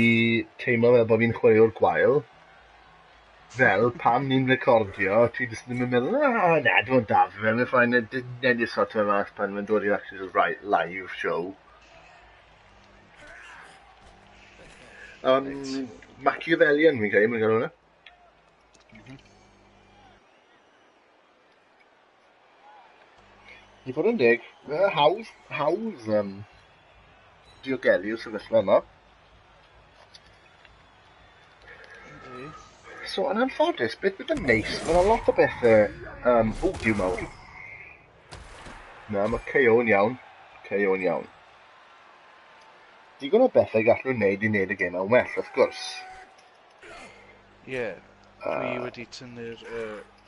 teimlo fel bod fi'n chwaraewr gwael, fel pan ni'n recordio, ti jyst ddim yn meddwl, ah, na, dim ond daf, fe, mae'n fine, nid i sort o mas pan mae'n dod i'r actual live show. Machiavellian, fi'n credu, mae'n cael hwnna. I fod yn deg, hawdd diogelu'r sefyllfa yma. So, yn anffodus, beth bydd yn neis, mae yna lot o bethau... O, diw mawr. Na, mae KO yn iawn. KO yn iawn. Digon o bethau gallwn wneud i wneud y gêm yn well, wrth gwrs. Ie, dwi wedi tynnu'r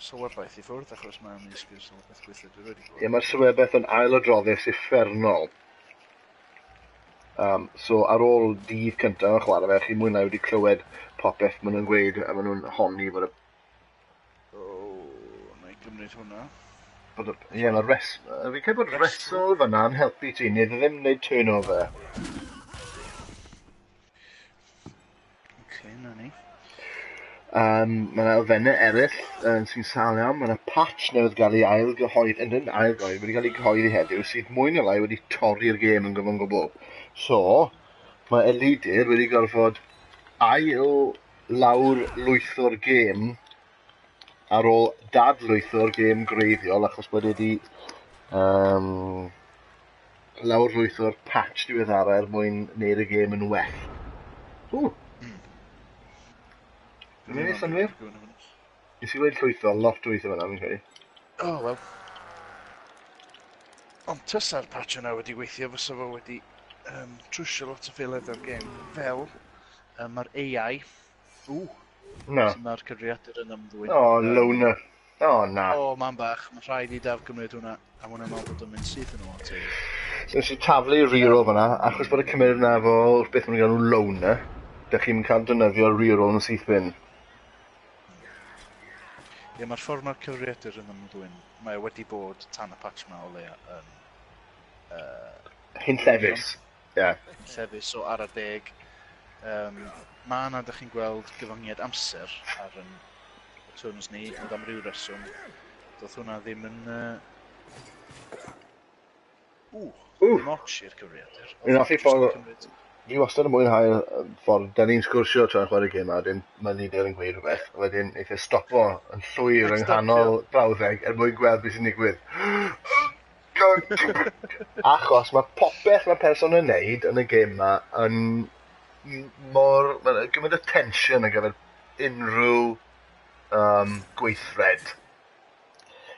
sylwebaeth i ffwrdd, achos mae'n ymysg i'r sylwebaeth gweithio dwi wedi gweld. Ie, mae'r sylwebaeth yn ailadroddus uffernol. So, ar ôl dydd cyntaf yn chwarae fe, chi mwy na wedi clywed popeth maen nhw'n gweud, a maen nhw'n honni fod y... O, na i gymryd hwnna. Bod y, ie, mae res, fi'n credu bod wrestle fyna yn helpu ti, neu ddim wneud turnover. Oce, na ni. Mae yna elfennau eraill sy'n sâl iawn. Mae yna patch newydd gael ei ailgyhoedd, yn ailgyhoedd, wedi cael ei gyhoeddi heddiw, sydd mwy neu lai wedi torri'r gêm yn gyfan gwbl. So, mae Elidir wedi gorfod ail Lawr lwytho'r gêm ar ôl dadlwytho'r gêm greiddiol achos bod wedi lawr lwytho'r patch diweddara er mwyn wneud y gêm yn well. Ww! Dwi'n mynd i synnwyr? Nes i wedi llwytho lot o weithio fyna, fi'n credu. Oh, wel. Ond tysa'r patch yna wedi gweithio, fysa fo wedi trwsio lot o ffeilau o'r gêm. Fel, mae'r AI. Ww! Na. Mae'r cyfrifiadur yn ymddwyn. O, oh, loner. O, oh, na. O, oh, man bach, mae rhaid i Daf gymryd hwnna, a hwnna'n meddwl bod o'n mynd syth yn ôl at ei. So nes i taflu reroll fyna, achos bod y cymeriad yna efo beth maen nhw'n galw loner, dych chi'n cael defnyddio reroll yn syth bin. Ie, mae'r ffordd mae'r cyfrifiadur yn ymddwyn, mae wedi bod tan y patch ma o leia yn Hunllefus. Ie. Yeah. Hunllefus o ar y deg. Mae yna, dych chi'n gweld, gyfyngiad amser ar yn turns ni, ond am ryw reswm, doedd hwnna ddim yn. Ww, ddim ots i'r cyfrifiadur. Fi'n hoffi ffordd. Fi wastad yn mwynhau'r ffordd da ni'n sgwrsio tra'n chwarae gêm a wedyn mae leader yn gweud rhywbeth, a wedyn neith e stopo yn llwyr yng nghanol brawddeg er mwyn gweld beth sy'n digwydd. Achos mae popeth mae person yn neud yn y gêm ma yn mor... Mae'n gymaint o tension ar gyfer unrhyw gweithred.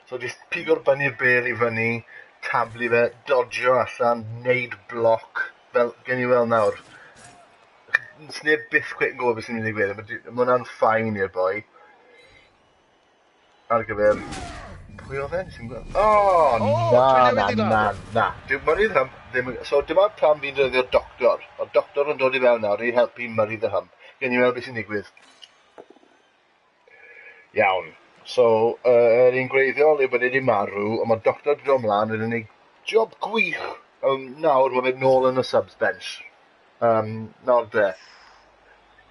So jyst pigo'r fyny'r bel i fyny, taflu fe, dodgio allan, neud bloc, fel gen i weld nawr. Sneb byth cweit yn gwybod beth sy'n mynd i ddigwydd. Mae hwnna'n fine i'r boi. Ar gyfer. Pwy oedd e? Nes i'm gweld. Oh, O, na, dwi na, newydd i na, ladd. Na. Dyw Murray the Hump ddim. So dyma pam fi'n defnyddio'r doctor. Mae'r doctor yn dod i fewn nawr i helpu Murray the Hump. Gen i weld beth sy'n digwydd. Iawn. So, yr un gwreiddiol yw bod e wedi marw, ond mae'r doctor wedi dod ymlaen wedi gwneud job gwych. Nawr mae fe nôl yn y subs bench. Nawr de,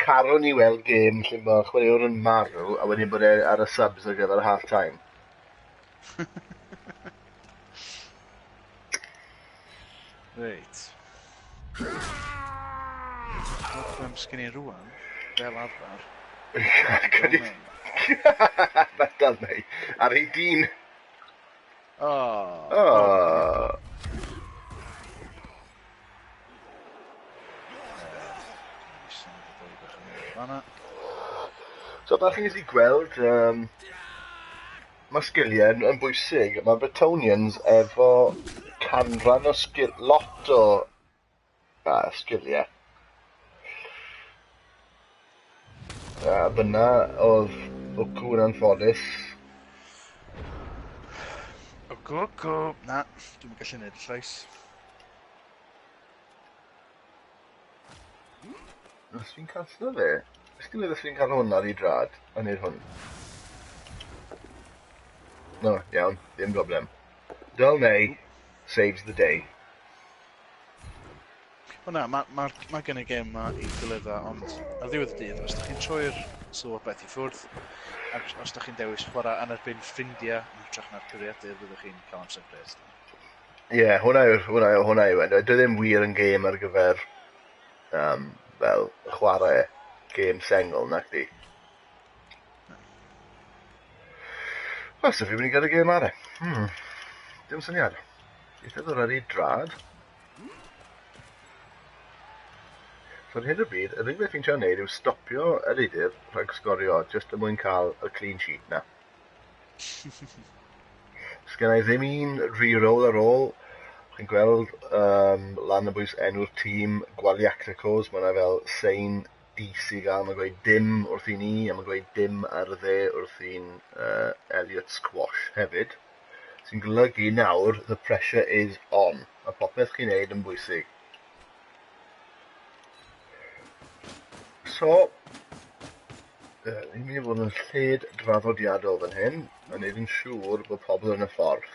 carwn i weld gêm lle mae chwaraewr yn marw a wedyn bod e ar y subs ar gyfer half time. Reit. Problem sgen i rwan, fel arfer. Metal neu. Ar ei dyn. Oh. Oh. Fanna. So, fel chi'n gallu gweld, mae sgiliau yn bwysig. Mae Bretonnians efo canran o sgil, lot o sgiliau. A fyna oedd Wcw yn anffodus. Wcw, wcw. Na, dwi'n gallu neud y llais. Os fi'n canslo fe? Os ti'n meddwl fi'n cael hwn ar ei drad, a neud hwn? No, iawn, ddim problem. Dulnay saves the day. O na, mae ma, ma gen y gêm ma i gilydd, ond ar ddiwedd y dydd, os ydych chi'n troi'r sylwobaeth i ffwrdd, ac os ydych chi'n dewis chwarae yn erbyn ffrindiau yn hytrach na'r cyfrifiadur, fyddwch chi'n cael amser grêt. Ie, yeah, hwnna yw e. Dwi ddim wir yn gêm ar gyfer fel chwarae gêm sengl, nac di. Wel, so fi'n mynd i gael y gêm ar e. Dim syniad. Eitha ddod ar ei drad. So ar hyn o bryd, yr unig beth fi'n trio neud yw stopio yr Elidir rhag sgorio, jyst er mwyn cael y clean sheet na. Sgen i ddim un reroll ar ôl. Chi'n gweld lan y bwys enw'r tîm Gwaliacticos, mae yna fel sein dis i gael, mae'n gweud dim wrth i ni, a mae'n gweud dim ar y dde wrth i'n Elliot Squash hefyd. Sy'n golygu nawr, the pressure is on. Mae popeth chi'n neud yn bwysig. So, ni'n mynd i fod yn lled draddodiadol fan hyn, a neud yn siŵr bod pobl yn y ffordd.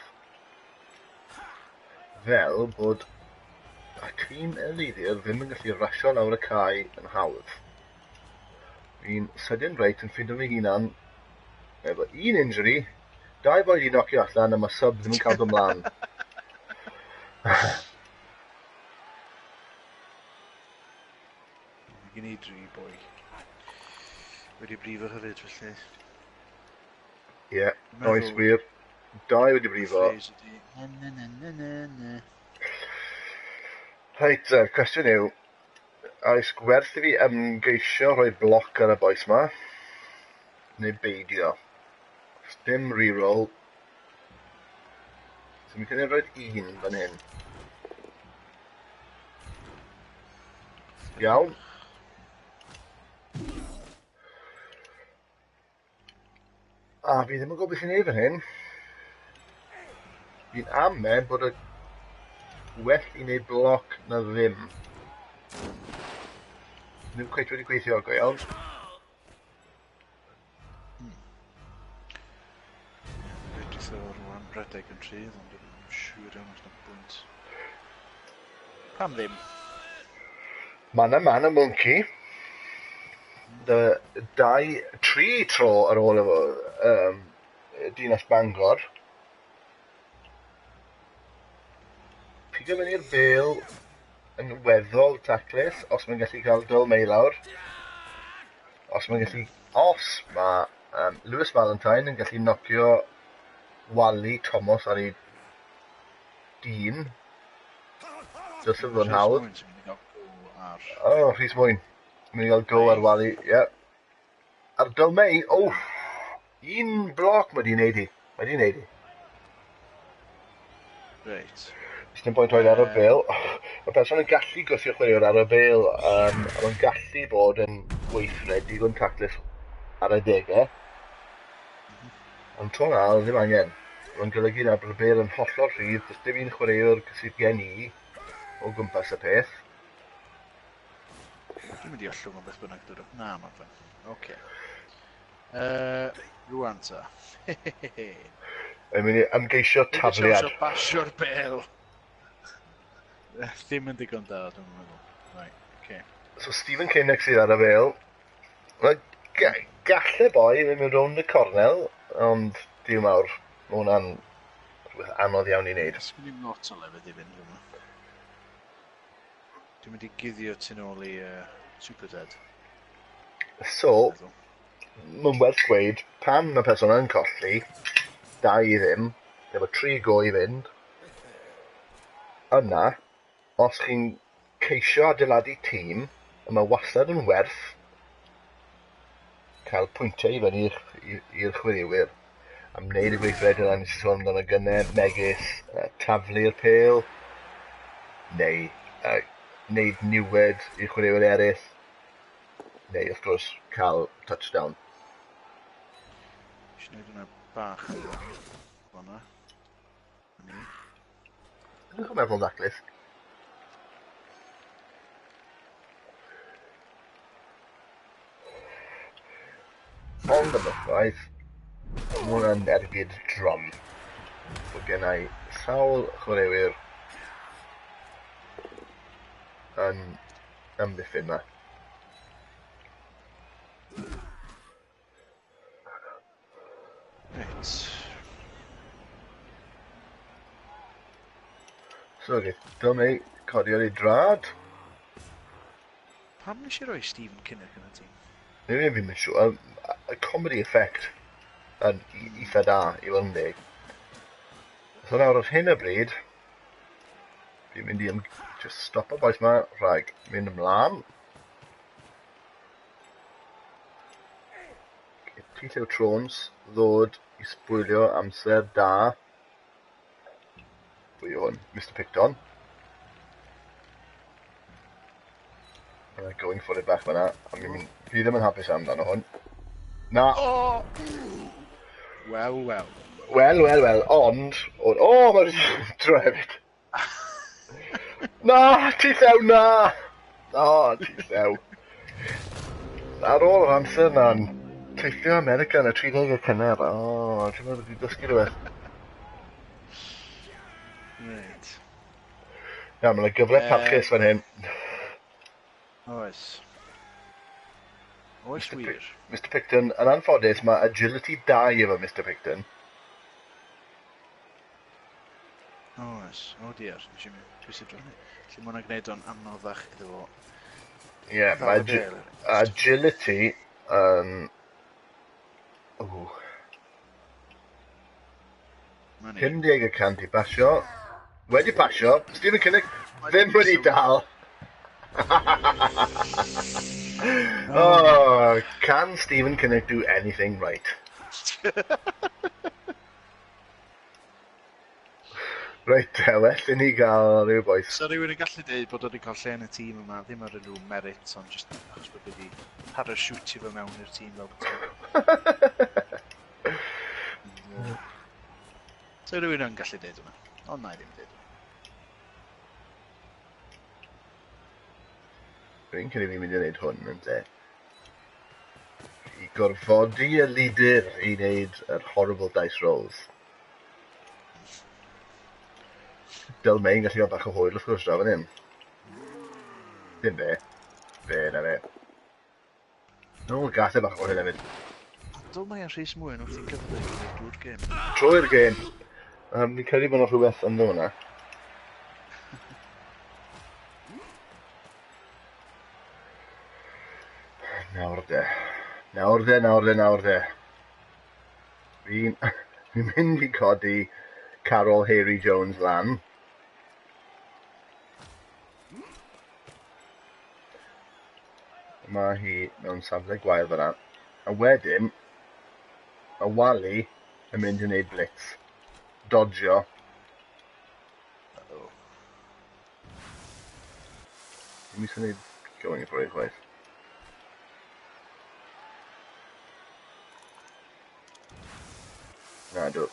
Fel bod y tîm Elidir ddim yn gallu rasio lawr y cae yn hawdd. Fi'n sydyn reit yn ffindo fy hunan efo un injury, dau boi di nocio allan a mae sub ddim yn cael dod mlaen. Mae gen i dri boi. Wedi brifo hefyd, felly. Ie, yeah, oes wir. Dau wedi brifo. Na, na, na, na, na, na. Reit, cwestiwn yw, oes gwerth i fi ymgeisio rhoi bloc ar y boes ma? Neu beidio? Dim reroll. So mi'n credu rhoi un fan hyn. Iawn. A fi ddim yn gwybod beth i'n neud fan hyn. Fi'n ame bod y well i wneud bloc na ddim. Ddim cweit wedi gweithio go iawn. Edrych o rwan redeg yn rhydd, ond dwi'n siŵr iawn os na bwynt. Pam ddim? Man a man y monkey. Dau, tri tro ar ôl efo Dinas Bangor. Pigo fyny'r bêl yn weddol taclus, os mae'n gallu cael Dyl May lawr. Os mae'n gallu... Os mae Lewis Valentine yn gallu nocio Wally Thomas ar ei dyn, dylse fod yn hawdd. O, oh, Rhys Mwyn. Mynd i gael go ar Wally, ie. Yeah. Ar Dyl May, oh, un bloc mae di wneud hi. Mae di wneud hi. Reit. Dim pwynt rhoi ar y bêl. Mae person yn gallu gwthio chwaraewr ar y bêl, a mae'n gallu bod yn gweithred digon taclus ar adegau. Ond tro na, ddim angen. Mae'n golygu na bod y bêl yn hollol rhydd, does dim un chwaraewr sydd gen i o gwmpas y peth. Dwi'n mynd i ollwng o beth bynnag dod o. Na, mae'n fine. Oce. Rwan ta. Mae'n mynd i ymgeisio tafliad. Dwi'n basio'r bêl. Ddim yn digon da, dwi'n meddwl. Right, okay. So Stephen Kinnock sydd ar y bêl. Galle boi ddim yn rownd y cornel, ond diw mawr. Mae hwnna'n rhywbeth anodd iawn i wneud. Sgwn i'm lot o lefydd i fynd yma. Dwi'n mynd i guddio tu nôl i Super Dead. So, mae'n werth gweud, pan mae person yn colli, 2-0, efo 3 go i fynd, yna, os chi'n ceisio adeiladu tîm, mae wastad yn werth cael pwyntiau i fyny i'r chwaraewyr. Am wneud y gweithred yna nes i sôn amdano gynnau, megis taflu'r pêl, neu wneud niwed i'r chwaraewyr eraill, neu wrth gwrs cael touchdown. Eisiau gwneud hwnna bach fan'na. Ni. Dwi'n meddwl daclus. Ond am y ffaith, mae hwnna'n ergyd drom. Bod gen i sawl chwaraewyr yn amddiffyn ma. Reit. So, dyma ni codi ar ei drad. Pam nes i roi Stephen Kinnock yn y tîm? Neu fi'n mynd siŵr. Y comedy effect yn eitha da i fod yn deg. So nawr ar hyn o bryd, fi'n mynd i just stop y bois ma rhag mynd ymlaen. T Llew Trons ddod i sbwylio amser da. Pwy yw hwn? Mr Picton. Going for it bach fan'na. Fi ddim yn hapus amdano hwn. Na! Oh! Wel, wel. Wel, wel, wel, ond... O, oh, mae'n dro hefyd. Na, ti llew, na! O, ti llew. Ar ôl yr amser na'n teithio America yn y 30au cynnar. O, ti'n meddwl wedi dysgu rhywbeth. Reit. Na, mae'n gyfle parchus fan hyn. Oes. Oes wir. Mr Picton, yn anffodus, mae agility 2 efo Mr Picton. Oes. O diar, nes i pwyso hynny. Lle mae hwnna'n gwneud o'n anoddach iddo fo. Ie, yeah, mae agility yn... Oh. 50% i basio. Wedi pasio, Stephen Kinnock ddim wedi dal. Oh, can Stephen Kinnock do anything right? Reit, well i ni gael rhyw boes. So rhywun yn gallu dweud bod wedi cael lle yn y tîm yma, ddim ar unrhyw merit, ond just achos bod wedi parachutio fo mewn i'r tîm fel beth. So rhywun yn gallu dweud hwnna, ond na i ddim dweud hwnna. Fi'n credu fi'n mynd i wneud hwn yn de. I gorfodi y leader i wneud yr horrible dice rolls. Delmain gallu gael bach o hwyl wrth gwrs draw fan hyn. Dim fe. Fe na fe. No, gath e bach o hwyl hefyd. Delmain a Rhys Mwyn wrth i'n cyfle i gilydd drwy'r gêm. Trwy'r gêm. Fi'n credu bod yna rhywbeth ynddo hwnna. Nawr de. Nawr de, nawr de, nawr de. Fi'n fi mynd i codi Carol Harry Jones lan. Mae hi mewn safle gwael fyna. A wedyn, y Wally yn mynd i wneud blitz. Dodgio. Uh-oh. Dwi'n mynd i wneud going for it chwaith. Na, dw.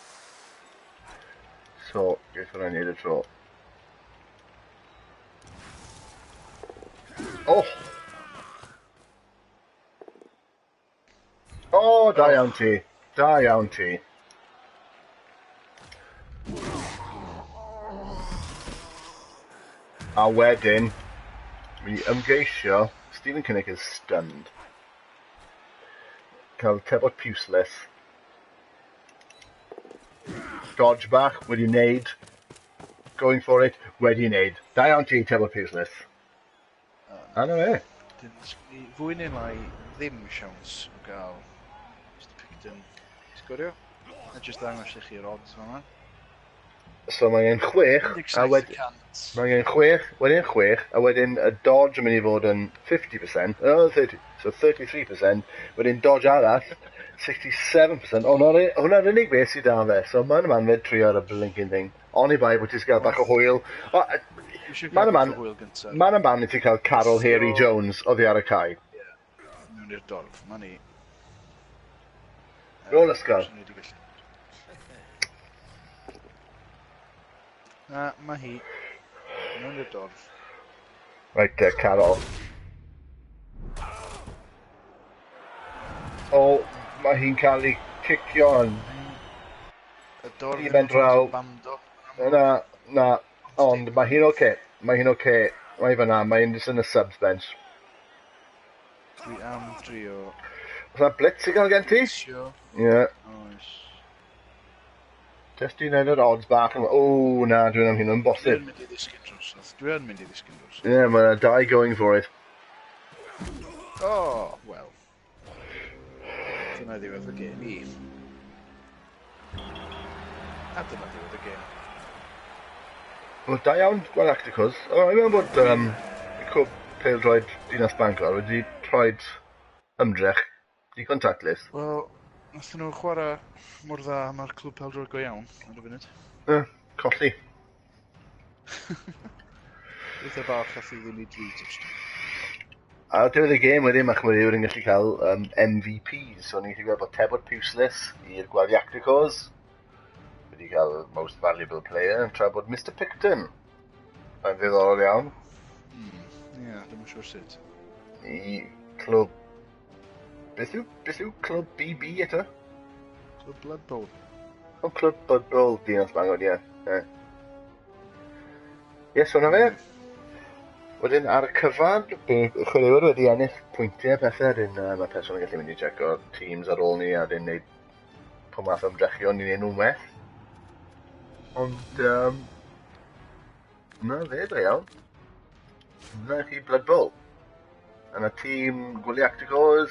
So, beth hwnna'n neud y tro. Oh! Oh, da iawn ti. Da iawn ti. A wedyn, mi ymgeisio, Stephen Kinnock is stunned. Cael Tebot Puceless. Dodge bach, wedi wneud. Going for it, wedi wneud. Da iawn ti, Tebot Puceless. A na fe. Dyn, fwy neu lai ddim siawns o gael Mr Picton i sgorio. A jyst ddangos i chi'r odds fan. So mae angen 6, a wedyn... 17%. Mae angen 6, wedyn 6, a wedyn y dodge yn mynd i fod yn 50%, oh, 30, so 33%, wedyn dodge arall, 67%. O, hwnna'r unig beth sydd da fe, so mae'n man fed trio ar y blinking thing. Oni bai bod ti'n gael bach o hwyl. O, Mae'n man, man y man i ti cael Carol Harry Jones oddi ar y cae. Yeah, mewn i'r dorf, ma ni. Rôl ysgol. Na, mae hi. Mewn i'r dorf. Right there, Carol. O, mae hi'n cael ei cicio yn... Y dorf yn draw. Bando. Na, na, ond mae hi'n oce. Mae hi'n oce. Mae hi fyna, mae hi'n just yn y subs bench. Dwi am drio... Oes na blitz i gael gen ti? Ie. Oes. Just i wneud yr odds bach. O, na, dwi'n am hyn yn bosib. Dwi'n mynd i ddisgyn drosodd. Dwi'n mynd i ddisgyn drosodd. Ie, yeah, mae'n dau going for it. Oh, wel. Dyna ddiwedd y gêm i. A dyna ddiwedd y gêm. Wel, da iawn, Gwalacticos. O, i'n meddwl bod clwb pêl-droed Dinas Bangor wedi rhoi ymdrech digon taclus. Wel, nathon nhw chwarae mor dda mae'r clwb pêl-droed go iawn ar y funud. Colli. Eitha bach allu ddim i dri touchdown. A diwedd y gêm wedyn, mae chwaraewyr yn gallu cael MVPs. So ni'n gallu gweld bod Tebot Puceless i'r Gwaliacticos wedi cael Most Valuable Player, tra bod Mr Picton yn ddiddorol iawn. Ie, dwi'm yn siŵr sut. I clwb... Beth yw clwb BB eto? Clwb Blood Bowl. O, Clwb Blood Bowl, Dinas Bangor, ie. Ie, so na fe. Wedyn ar y cyfan, y chwaraewyr wedi ennill pwyntiau pethau, wedyn mae person yn gallu mynd i checo teams ar ôl ni a wedyn neud pob math o ymdrechion i neud nhw'n well. Ond, na fe, da iawn. Na chi Blood Bowl. Yna tîm Gwaliacticos,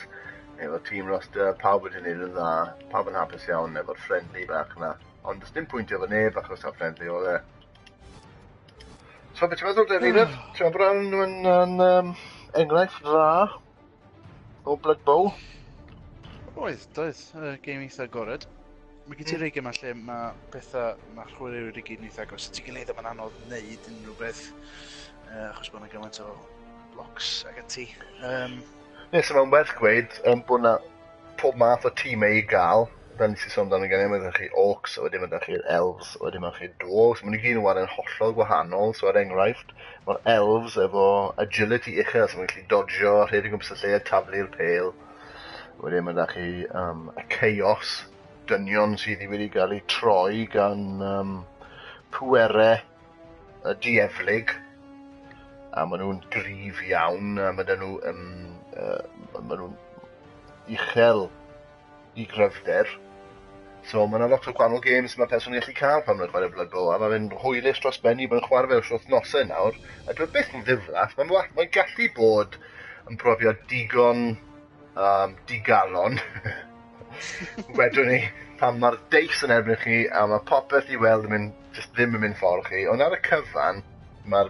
Efo team roster, pawb wedi gwneud yn dda, pawb yn hapus iawn efo'r friendly bach yna. Ond does dim pwyntio efo neb achos taw friendly oedd e. So beth ti'n meddwl, Derrydd? Ti'n meddwl bod hwn yn enghraifft dda o Blood Bowl? Oedd, doedd. Game eitha agored. Mae gen ti rei gemau lle mae pethau, mae'r chwaraewyr i gyd yn eitha agos at ei gilydd a mae'n anodd wneud unrhyw beth achos bod yna gymaint o blocks ag ati. Ie, so mae'n werth gweud bod yna pob math o tîmau i gael. Fel nes i sôn amdano gen i, mae chi Orcs, a wedyn mae chi'r Elves, a wedyn mae chi'r Dwarves. Maen nhw gyd yn chwarae'n hollol gwahanol, so er enghraifft, mae'r Elves efo agility uchel, so mae'n gallu dodgio, rhedeg gwmpas y lle, taflu'r pêl. Wedyn mae chi y Chaos, dynion sydd wedi cael eu troi gan pwerau y dieflig, a maen nhw'n gryf iawn, a maen nhw'n uchel i gryfder. So mae yna lot o gwahanol games mae person yn gallu cael pan maen nhw'n chwarae Blood Bowl, a mae fe'n hwylus dros ben i bod yn chwarae fe wrth wythnosau nawr, a dwi byth yn ddiflas, mae'n gallu bod yn brofiad digon digalon. Wedwn ni, pan mae'r dice yn erbyn chi a mae popeth i weld yn mynd, just ddim yn mynd ffordd chi, ond ar y cyfan, ma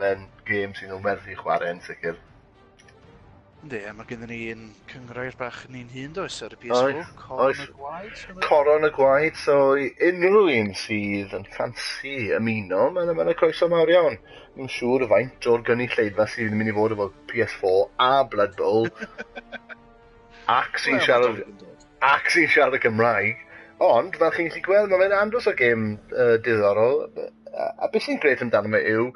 fe'n gêm sy'n werth i chwarae yn sicr. Yndi, a mae gennym ni un cynghrair bach ni'n hun, does, ar y PS4, Coron y Gwaed. Coron y Gwaed, so i unrhyw un sydd yn ffansi ymuno, mae'n ma croeso mawr iawn. Dwi'n siŵr faint o'r gynulleidfa sydd yn mynd i fod efo PS4 a Blood Bowl ac sy'n siarad y Gymraeg. Ond, fel chi'n gallu gweld, mae fe'n andros o gêm diddorol. A beth sy'n grêt amdano fe yw,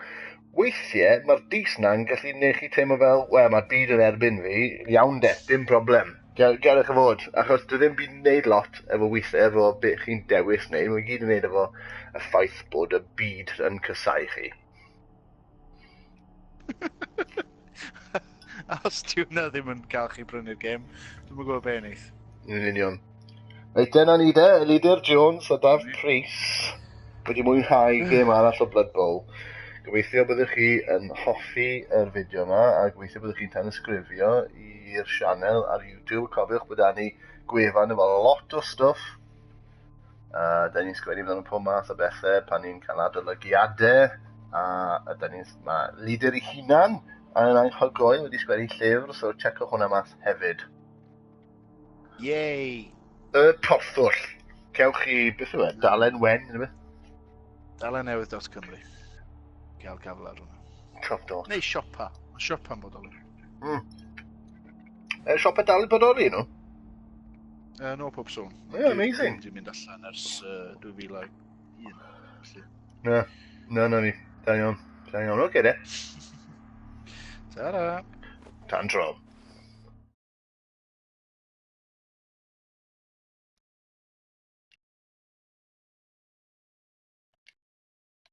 weithiau mae'r dice na'n gallu neud chi teimlo fel, wel, mae'r byd yn erbyn fi, iawn de, dim problem. Gadewch y fod, achos dwi ddim byd yn neud lot efo weithiau, efo beth chi'n dewis neud, mae'n gyd yn neud efo y ffaith bod y byd yn casáu chi. A os di hwnna ddim yn cael chi brynu'r gêm, dwi'm yn gwybod be wneith. Yn union. Reit, dyna ni de, Elidir Jones a Daf Pryce wedi mwynhau gêm arall o Blood Bowl. Gobeithio byddwch chi yn hoffi yr fideo yma a gobeithio byddwch chi'n tanysgrifio i'r sianel ar YouTube. Cofiwch bod ni gwefan efo lot o stwff. Da ni'n sgwennu amdano pob math o bethau pan ni'n cael adolygiadau a da ni'n, mae Elidir ei hunan yn anhygoel wedi sgwennu llyfr, so checwch hwnna mas hefyd. Yay! Y Porthwll. Cewch chi, beth yw e, Dalen Wen, neu beth? Dalennewydd.cymru. Gael gafel ar hwnna. Top dot. Neu siopa. Mae siopa'n bodoli. E, siopa dal i bodoli, nhw? No pob sôn. Yeah, amazing. Dwi'n mynd allan ers 2001. Felly. Na, na, na ni. Da iawn. Da iawn. Oce, de. Ta-ra! Tan tro.